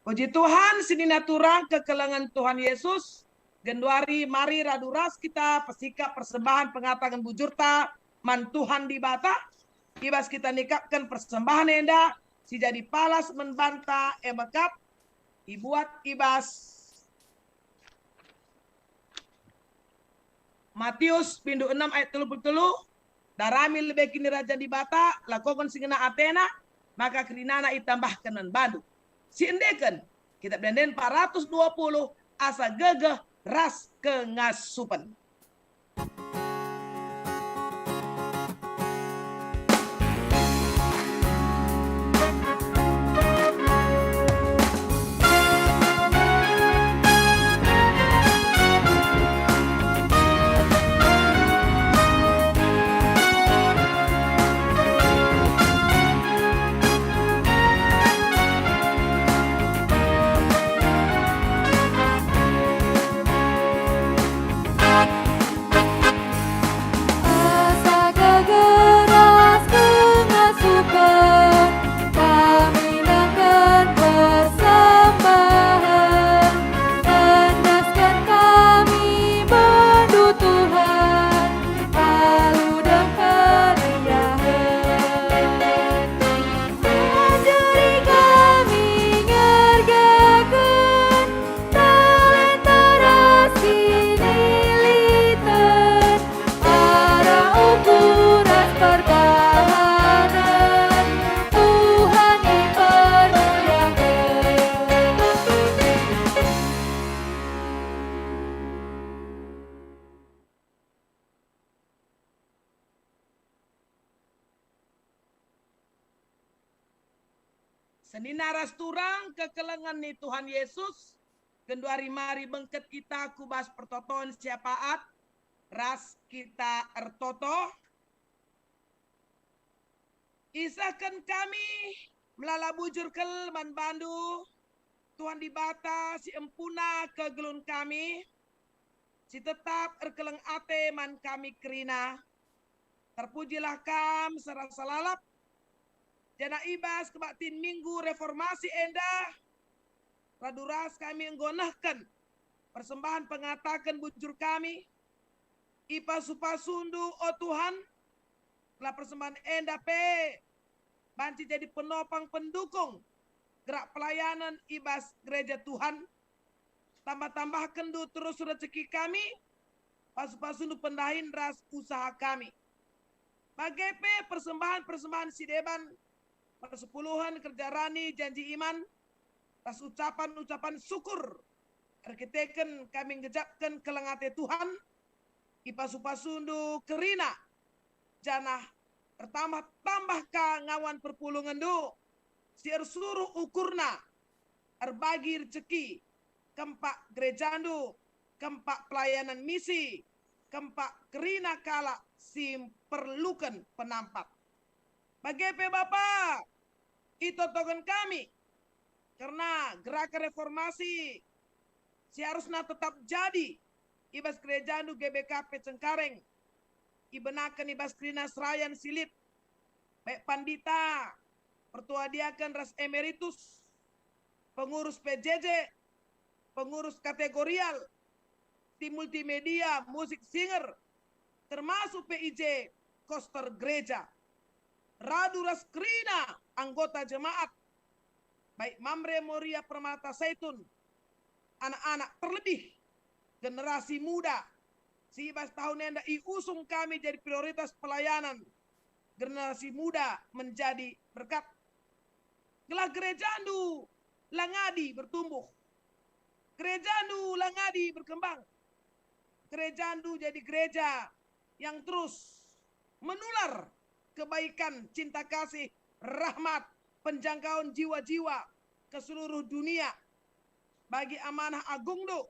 Puji Tuhan, senina turang kekelengen Tuhan Yesus, genduari mari radu ras kita pesikap persembahen pengataken bujurta man Tuhan Dibata, i bas kita nikapken persembahen enda si jadi palas man banta e mekap ibuat i bas Matius bindu enem ayat telu puluh telu, "Darami lebe Kinirajan Dibata, lakoken si ngena atena, maka kerinana itambahken man bandu." Si endeken, Kitab Ende-enden empat ratus dua puluh, asa gegeh ras kengasupen. Asa gegeras kengasupen kami nehken persembahen, endesken kami bandu Tuhan, alu dem keriahen. Menduri kami ngergaken talenta ras kiniliten, arah ukur ras pertahanen Tuhan ipermuliaken. Senina ras turang kekelengen ni Tuhan Yesus, genduari mari bengket kita ku bas pertoton si apaat, ras kita ertoto. Isehken kami melala bujur kal man bandu, Tuhan Dibata si empuna kegeluhen kami, si tetap erkeleng ate man kami kerina. Terpujilah Kam serasa lalap, janah i bas kebaktin Minggu Reformasi enda, radu ras kami enggo nehken persembahen pengataken bujur kami, ipasu-pasundu, o Tuhan, gelah persembahen enda pe banci jadi penopang pendukung gerak pelayanen i bas gereja Tuhan. Tambah-tambahkenndu terus rejeki kami, pasu-pasundu pendahin ras usaha kami. Bage pe persembahen-persembahen si deban, persepuluhen, kerja rani, janji iman, ras ucapan-ucapan syukur erkiteken kami ngejapken keleng ate Tuhan, ipasu-pasundu kerina, janah ertambah-tambah ka ngawan perpulungenndu si ersuruh ukurna, erbagi rejeki, kempak gerejandu, kempak pelayanan misi, kempak kerina kalak si mperluken penampat. Bage pe Bapa, itotoken kami kerna gerakan reformasi si harusna tetap jadi i bas gerejandu G B K P Cengkareng, ibenaken i bas kerina serayan si lit, baik pandita, pertua diaken ras emeritus, pengurus P J J, pengurus kategorial, tim multimedia, musik singer, termasuk pe i je koster gereja, radu ras kerina anggota jemaat, baik Mamre Moria Permata Saitun, anak-anak, terlebih generasi muda si i bas tahun enda iusung kami jadi prioritas pelayanan. Generasi muda menjadi berkat. Gelah gerejandu la ngadi bertumbuh. Gerejandu la ngadi berkembang. Gerejandu jadi gereja yang terus menular kebaikan, cinta kasih, rahmat, penjangkaun jiwa-jiwa ke seluruh dunia. Bagi amanah agungndu,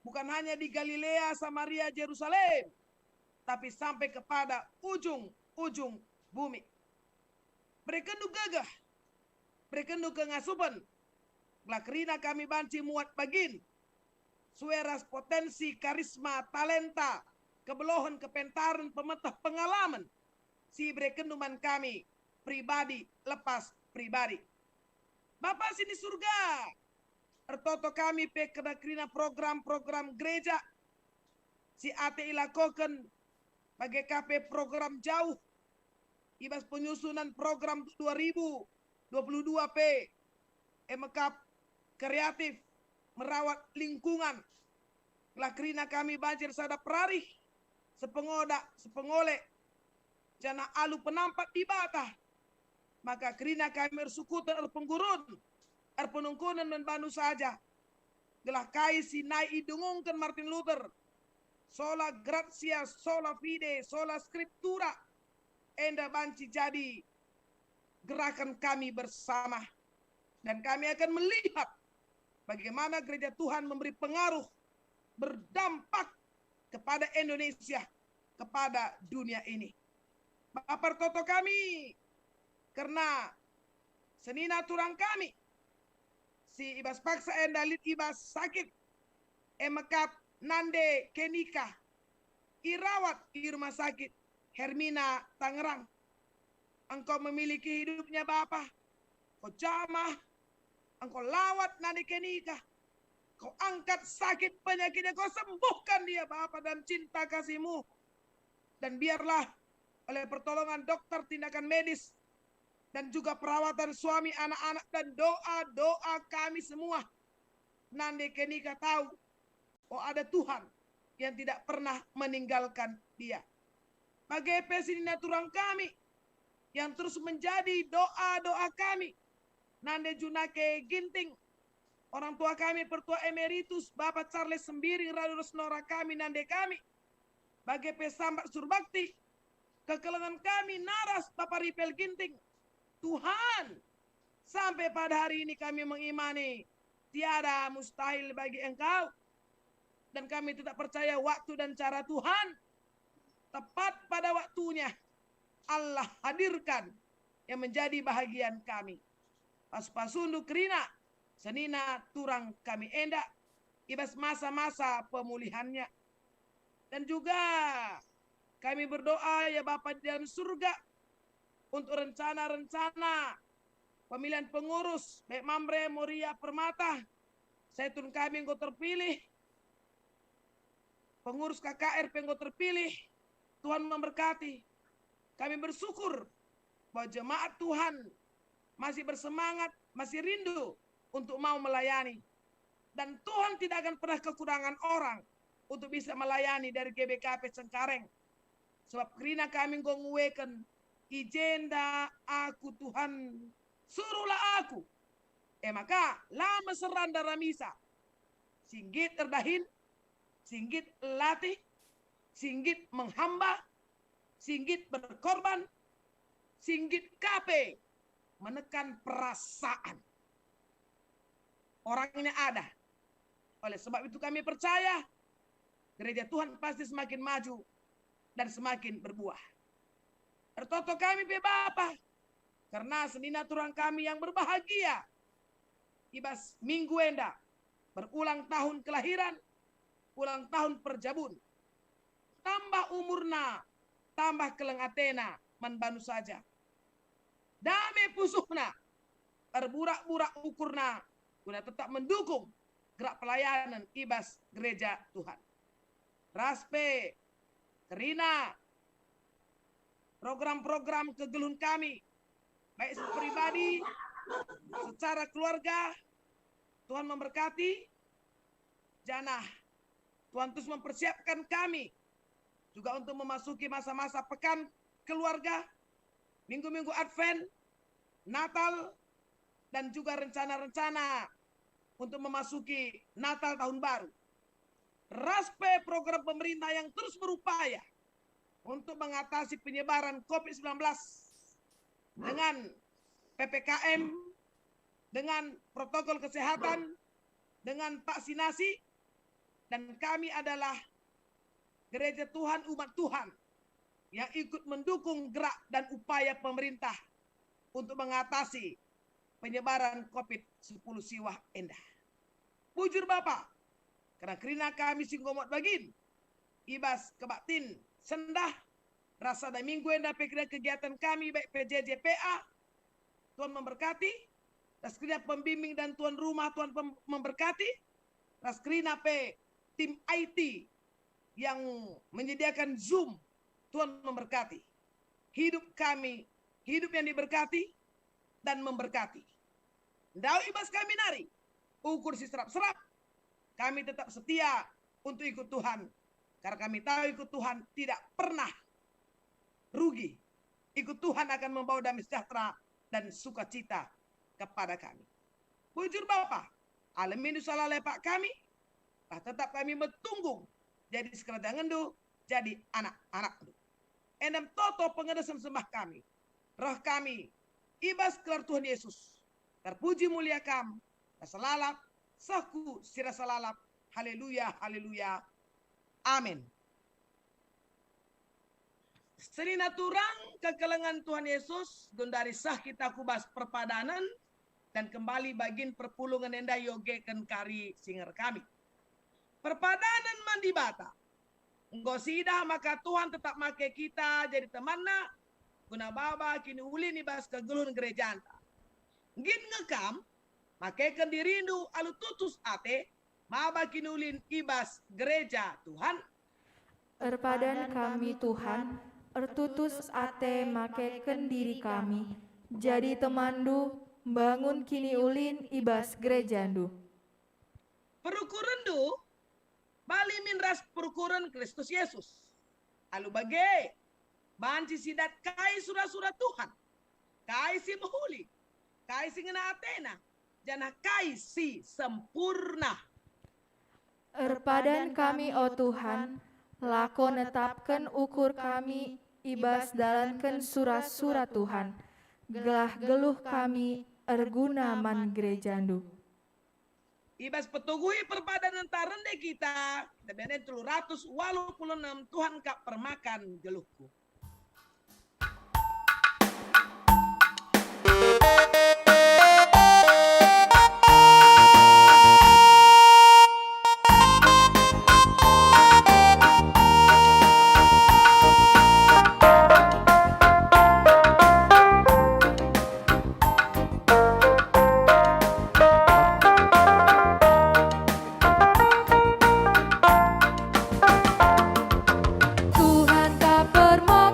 bukan hanya di Galilea, Samaria, Jerusalem, tapi sampai kepada ujung-ujung bumi. Berekenndu gegeh, berekenndu kengasupen, gelah kerina kami banci muat bagin, sue ras potensi, karisma, talenta, kebelohen, kepentaren, pemeteh, pengalamen si iberekenndu man kami pribadi lepas pribadi. Bapa si ni Surga, ertoto kami pe kerna kerina program-program gereja si ate ilakoken, bage ka pe program jauh i bas penyusunan program dua ribu dua puluh dua pe, e me kap kreatif, merawat lingkungan. Gelah kerina kami banci ersada perarih, sepengoda, sepengole, janah alu penampat Dibata, maka kerina kami ersukuten, erpenggurun, erpenungkunen man bandu saja. Gelah kai si nai idengungken Martin Luther, sola gratia, sola fide, sola scriptura, enda banci jadi gerakan kami bersama. Dan kami akan melihat bagaimana gereja Tuhan memberi pengaruh, berdampak kepada Indonesia, kepada dunia ini. Bapa, ertoto kami kerna senina turang kami si i bas paksa enda lit i bas sakit, e me kap Nande Kenika, irawat i Rumah Sakit Hermina Tangerang. Engkau memiliki hidupnya, Bapa. Kau jamah, engkau lawat Nande Kenika. Kau angkat sakit penyakitnya, kau sembuhkan dia, Bapa, dalam cinta kasih-Mu. Dan biarlah oleh pertolongan dokter, tindakan medis, dan juga perawatan suami, anak-anak, dan doa-doa kami semua, Nande Kenika tahu, oh, ada Tuhan yang tidak pernah meninggalkan dia. Bage pe senina turang kami yang terus menjadi doa-doa kami, Nande Junake Ginting, orang tua kami, Pertua Emeritus, Bapa Charles Sembiring, radu ras nora kami, nande kami. Bage pe Sambat Surbakti, kekelengen kami naras Bapa Ripel Ginting. Tuhan, sampai pada hari ini kami mengimani tiada mustahil bagi Engkau. Dan kami tetap percaya waktu dan cara Tuhan tepat pada waktunya Allah hadirkan yang menjadi bahagian kami. Pasu-pasundu kerina senina turang kami enda i bas masa-masa pemulihannya. Dan juga kami berdoa, ya Bapa di dalam surga, untuk rencana-rencana pemilihan pengurus, baik Mamre, Moria, Permata, Saitun kami enggo terpilih, pengurus K K R pe enggo terpilih. Tuhan memberkati. Kami bersyukur bahwa jemaat Tuhan masih bersemangat, masih rindu untuk mau melayani. Dan Tuhan tidak akan pernah kekurangan orang untuk bisa melayani dari G B K P Cengkareng. Sebab kerina kami enggo ngueken, "I jenda aku, Tuhan, suruhlah aku." E maka, la meseran daramisa, si nggit erdahin, si nggit latih, si nggit menghamba, si nggit berkorban, si nggit ka pe menekan perasaan. Orangnya ada. Oleh sebab itu kami percaya gereja Tuhan pasti semakin maju dan semakin berbuah. Ertoto kami pe Bapa, kerna senina turang kami yang berbahagia i bas minggu enda, berulang tahun kelahiran, ulang tahun perjabun. Tambah umurna, tambah keleng atena man bandu saja. Dame pusuhna, erburak-burak ukurna, guna tetap mendukung gerak pelayanan i bas gereja Tuhan. Ras pe kerina program-program kegeluhen kami, baik secara pribadi, secara keluarga. Tuhan memberkati, janah Tuhan terus mempersiapkan kami juga untuk memasuki masa-masa pekan keluarga, minggu-minggu Advent, Natal, dan juga rencana-rencana untuk memasuki Natal Tahun Baru. Ras pe program pemerintah yang terus berupaya untuk mengatasi penyebaran covid sembilan belas dengan P P K M, dengan protokol kesehatan, dengan vaksinasi, dan kami adalah gereja Tuhan, umat Tuhan yang ikut mendukung gerak dan upaya pemerintah untuk mengatasi penyebaran covid sepuluh siwah enda. Bujur Bapa, kerina-kerina kami si enggo mot bagin, i bas kebaktin sendah, ras sada minggu enda pe kerina kegiatan kami baik P J J P A, Tuhan memberkati, ras kerina pembimbing dan tuan rumah Tuhan pem-, memberkati, ras kerina pe tim I T yang menyediakan Zoom, Tuhan memberkati. Hidup kami, hidup yang diberkati dan memberkati. Ndauh i bas kami nari ukur si serap-serap, kami tetap setia untuk ikut Tuhan, karena kami tahu ikut Tuhan tidak pernah rugi. Ikut Tuhan akan membawa damai sejahtera dan sukacita kepada kami. Bujur Bapa, alemindu sala lepak kami, lah tetap kami metunggung jadi sekerajangenNdu, jadi anak-anakNdu. Enem toto pengadesen sembah kami, reh kami i bas gelar Tuhan Yesus. Terpuji mulia Kam, rasa lalap, sehku si rasa lalap. Haleluya, haleluya. Amin. Senina turang kekelengen Tuhan Yesus, genduari seh kita ku bas perpadanen, dan kembali bagin perpulungen enda iogeken kari si ngerkami. Perpadanen man Dibata. Enggo siidah maka Tuhan tetap make kita jadi temanNa, guna maba kiniulin i bas kegeluhen gerejanta. Nggit nge kam, makeken dirindu alu tutus ate, maba kiniulin i bas gereja Tuhan? Erpadan kami, Tuhan, ertutus ate makeken diri kami, jadi temanNdu, mbangun kiniulin i bas gerejaNdu. Perukurenndu bali min ras perukuren Kristus Yesus. Alu bage, banci sidat kai sura-sura Tuhan, kai si mehuli, kai si ngena atena, janah kai si sempurna. Erpadan kami, o Tuhan, lako netapken ukur kami i bas dalanken sura-sura Tuhan, gelah geluh kami erguna man gerejaNdu. I bas petuguhi perpadanenta rende kita, kita bene telu ratus waluh puluh enem, Tuhan kap permakan geluhku. Tuhan kap permakan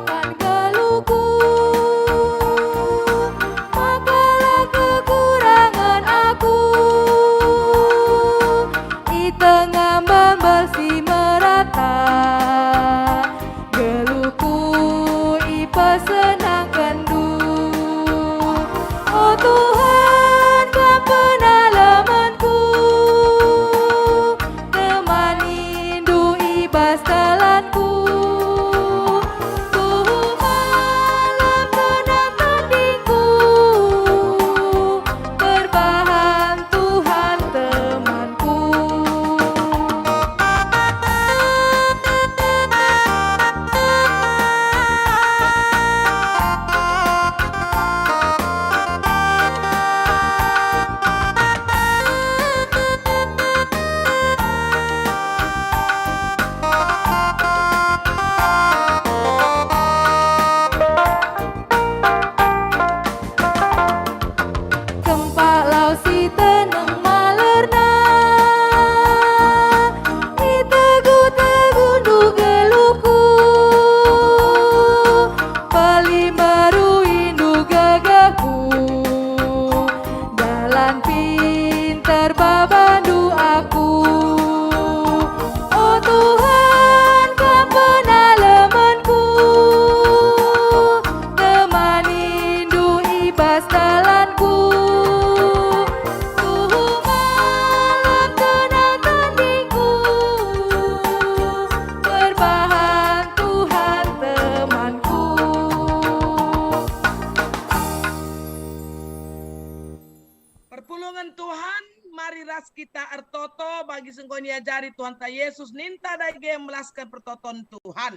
toto bagi si enggo niajari Tuhanta Yesus, ninta dage melasken pertoton Tuhan.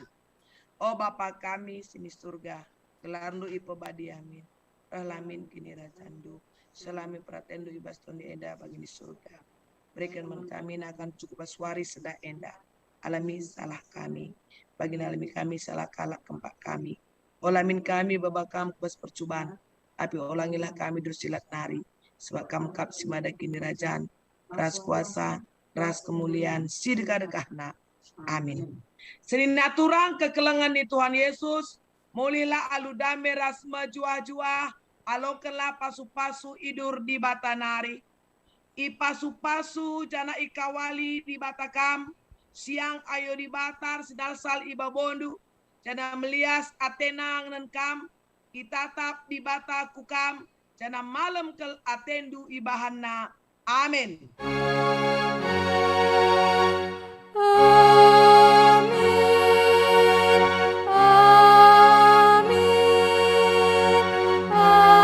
O Bapa kami si i Surga, gelarNdu ipebadia min. Rehlah min kinirajanNdu, seh la min peratenNdu i bas doni enda bagi i Surga. Beriken man kami nakan cukup bas wari si sada enda. Alemi salah kami, bagi nalemi kami salah kalak kempak kami. Ola min kami baba Kam ku bas percuban, tapi olangilah kami dersilat nari, sebab Kam kap si mada kinirajan, ras kuasa, ras kemulian si dekah-dekahna. Amin. Senina turang kekelengen ni Tuhan Yesus, mulihlah alu dame ras mejuah-juah, alokenlah pasu-pasu idur Dibata nari. Ipasu-pasu janah ikawali Dibata kam, siang ayo Dibata ersinalsal i babondu, janah melias atena ngenen kam, itatap Dibata ku kam, janah malem kal atendu ibahanNa. Amin. Amin, amin, amin.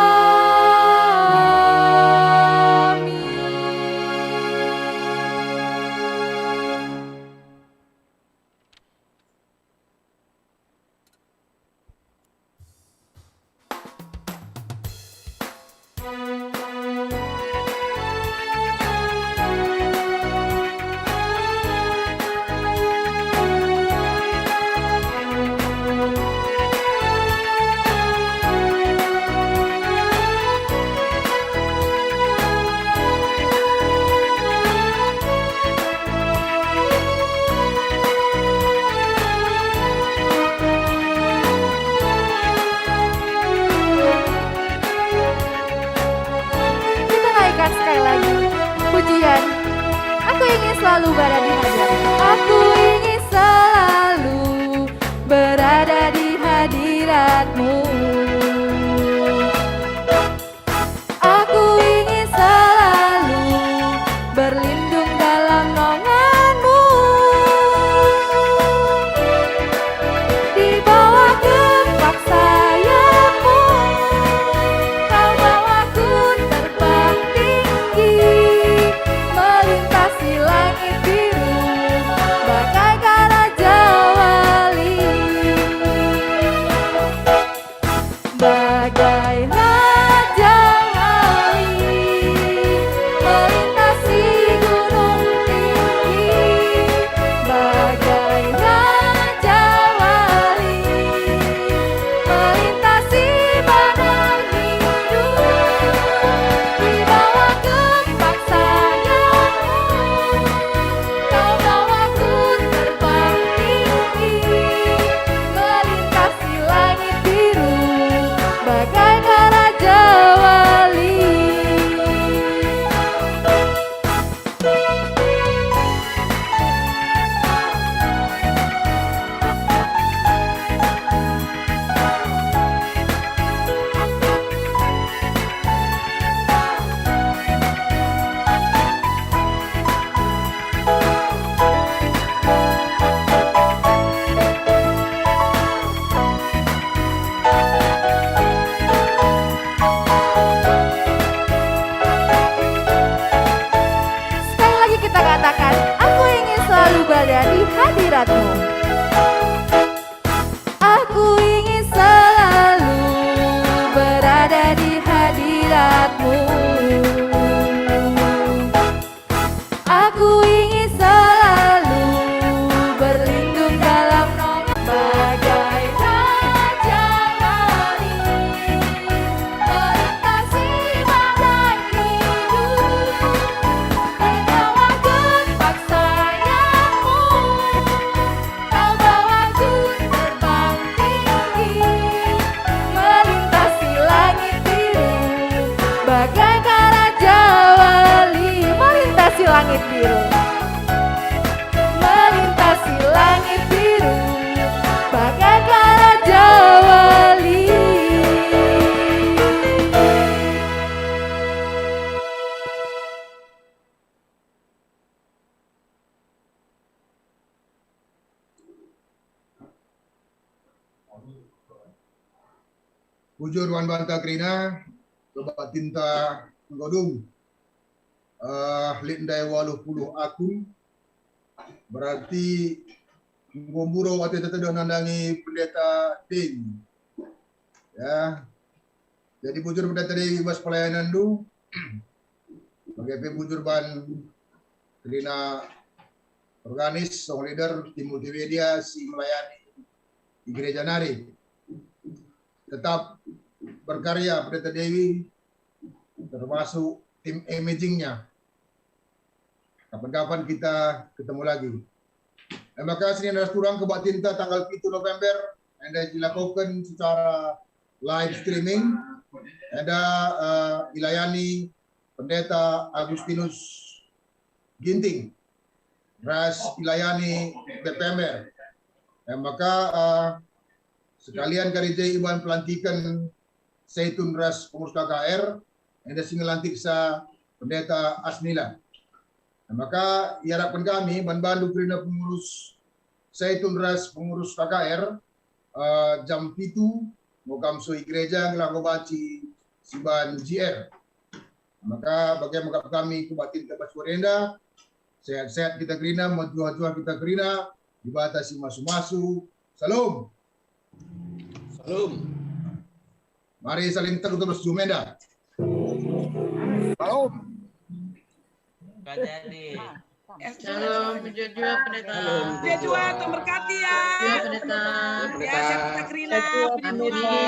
Kita naikkan sekali lagi pujian, Aku ingin selalu berada di hadirat. Aku ingin selalu berada di hadirat-Mu. Aku ingin selalu berlindung dalam naungan-Mu. Di bawah kepak sayap-Mu, Kau bawaku terbang tinggi, melintasi langit biru, bagaikan raja wali. Bagai raja wali, melintasi gunung tinggi. Bagai raja wali, melintasi padang rindu. Di bawah kepak sayap-Mu, Kau bawaku terbang tinggi, melintasi langit biru, bagaikan raja wali. Sekali lagi kita katakan, "Aku ingin selalu berada di hadirat-Mu." Aku ingin selalu berada di hadirat-Mu. Aku ingin selalu berlindung dalam naungan-Mu. Bagai raja wali, melintasi padang rindu, di bawah kepak sayap-Mu. Kau bawaku terbang tinggi, melintasi langit biru, bagaikan raja wali. Melintasi langit biru, melintasi langit biru, bagaikan raja wali. Bujur man banta kerina, kebatinta enggo dung. eh, lit ndai waluh puluh akun, berarti enggo mburo ate tetedeh nandangi Pendeta Dewi. Ya. Jadi bujur Pendeta Dewi bas pelayanenndu, bage pe bujur ban kerina organis, song leader, tim multimedia si melayani di gereja nari. Tetap berkarya Pendeta Dewi, termasuk tim imagingnya. Kapan-kapan kita ketemu lagi. Terima kasih ras turang kebaktinta tanggal pitu November, enda dilakoken secara live streaming, enda, eh, ilayani Pendeta Agustinus Ginting, ras ilayani B P M R. Eh, maka, eh, sekalian kari je iban pelantiken Zaitun ras pengurus K K R, enda si ngelantiksa Pendeta Asnila. Nah, maka iarapken kami ban bandu kerina pengurus Zaitun ras pengurus K K R, eh, jam pitu, enggo kam sue i gereja, gelah enggo banci siban J R. Maka bage me kap kami kebaktinta bas wari enda, sehat-sehat kita kerina, mejuah-juah kita kerina, Dibata si masu-masu. Shalom. Shalom. Mari saling teguh terus jumenda. Shalom. Kajari. Shalom, mejuah-juah, Pendeta. Shalom. Mejuah-juah, Tuhan berkati ya. Ya, Pendeta. Ya, sehat kita kerina. Mejuah-juah, Pendeta.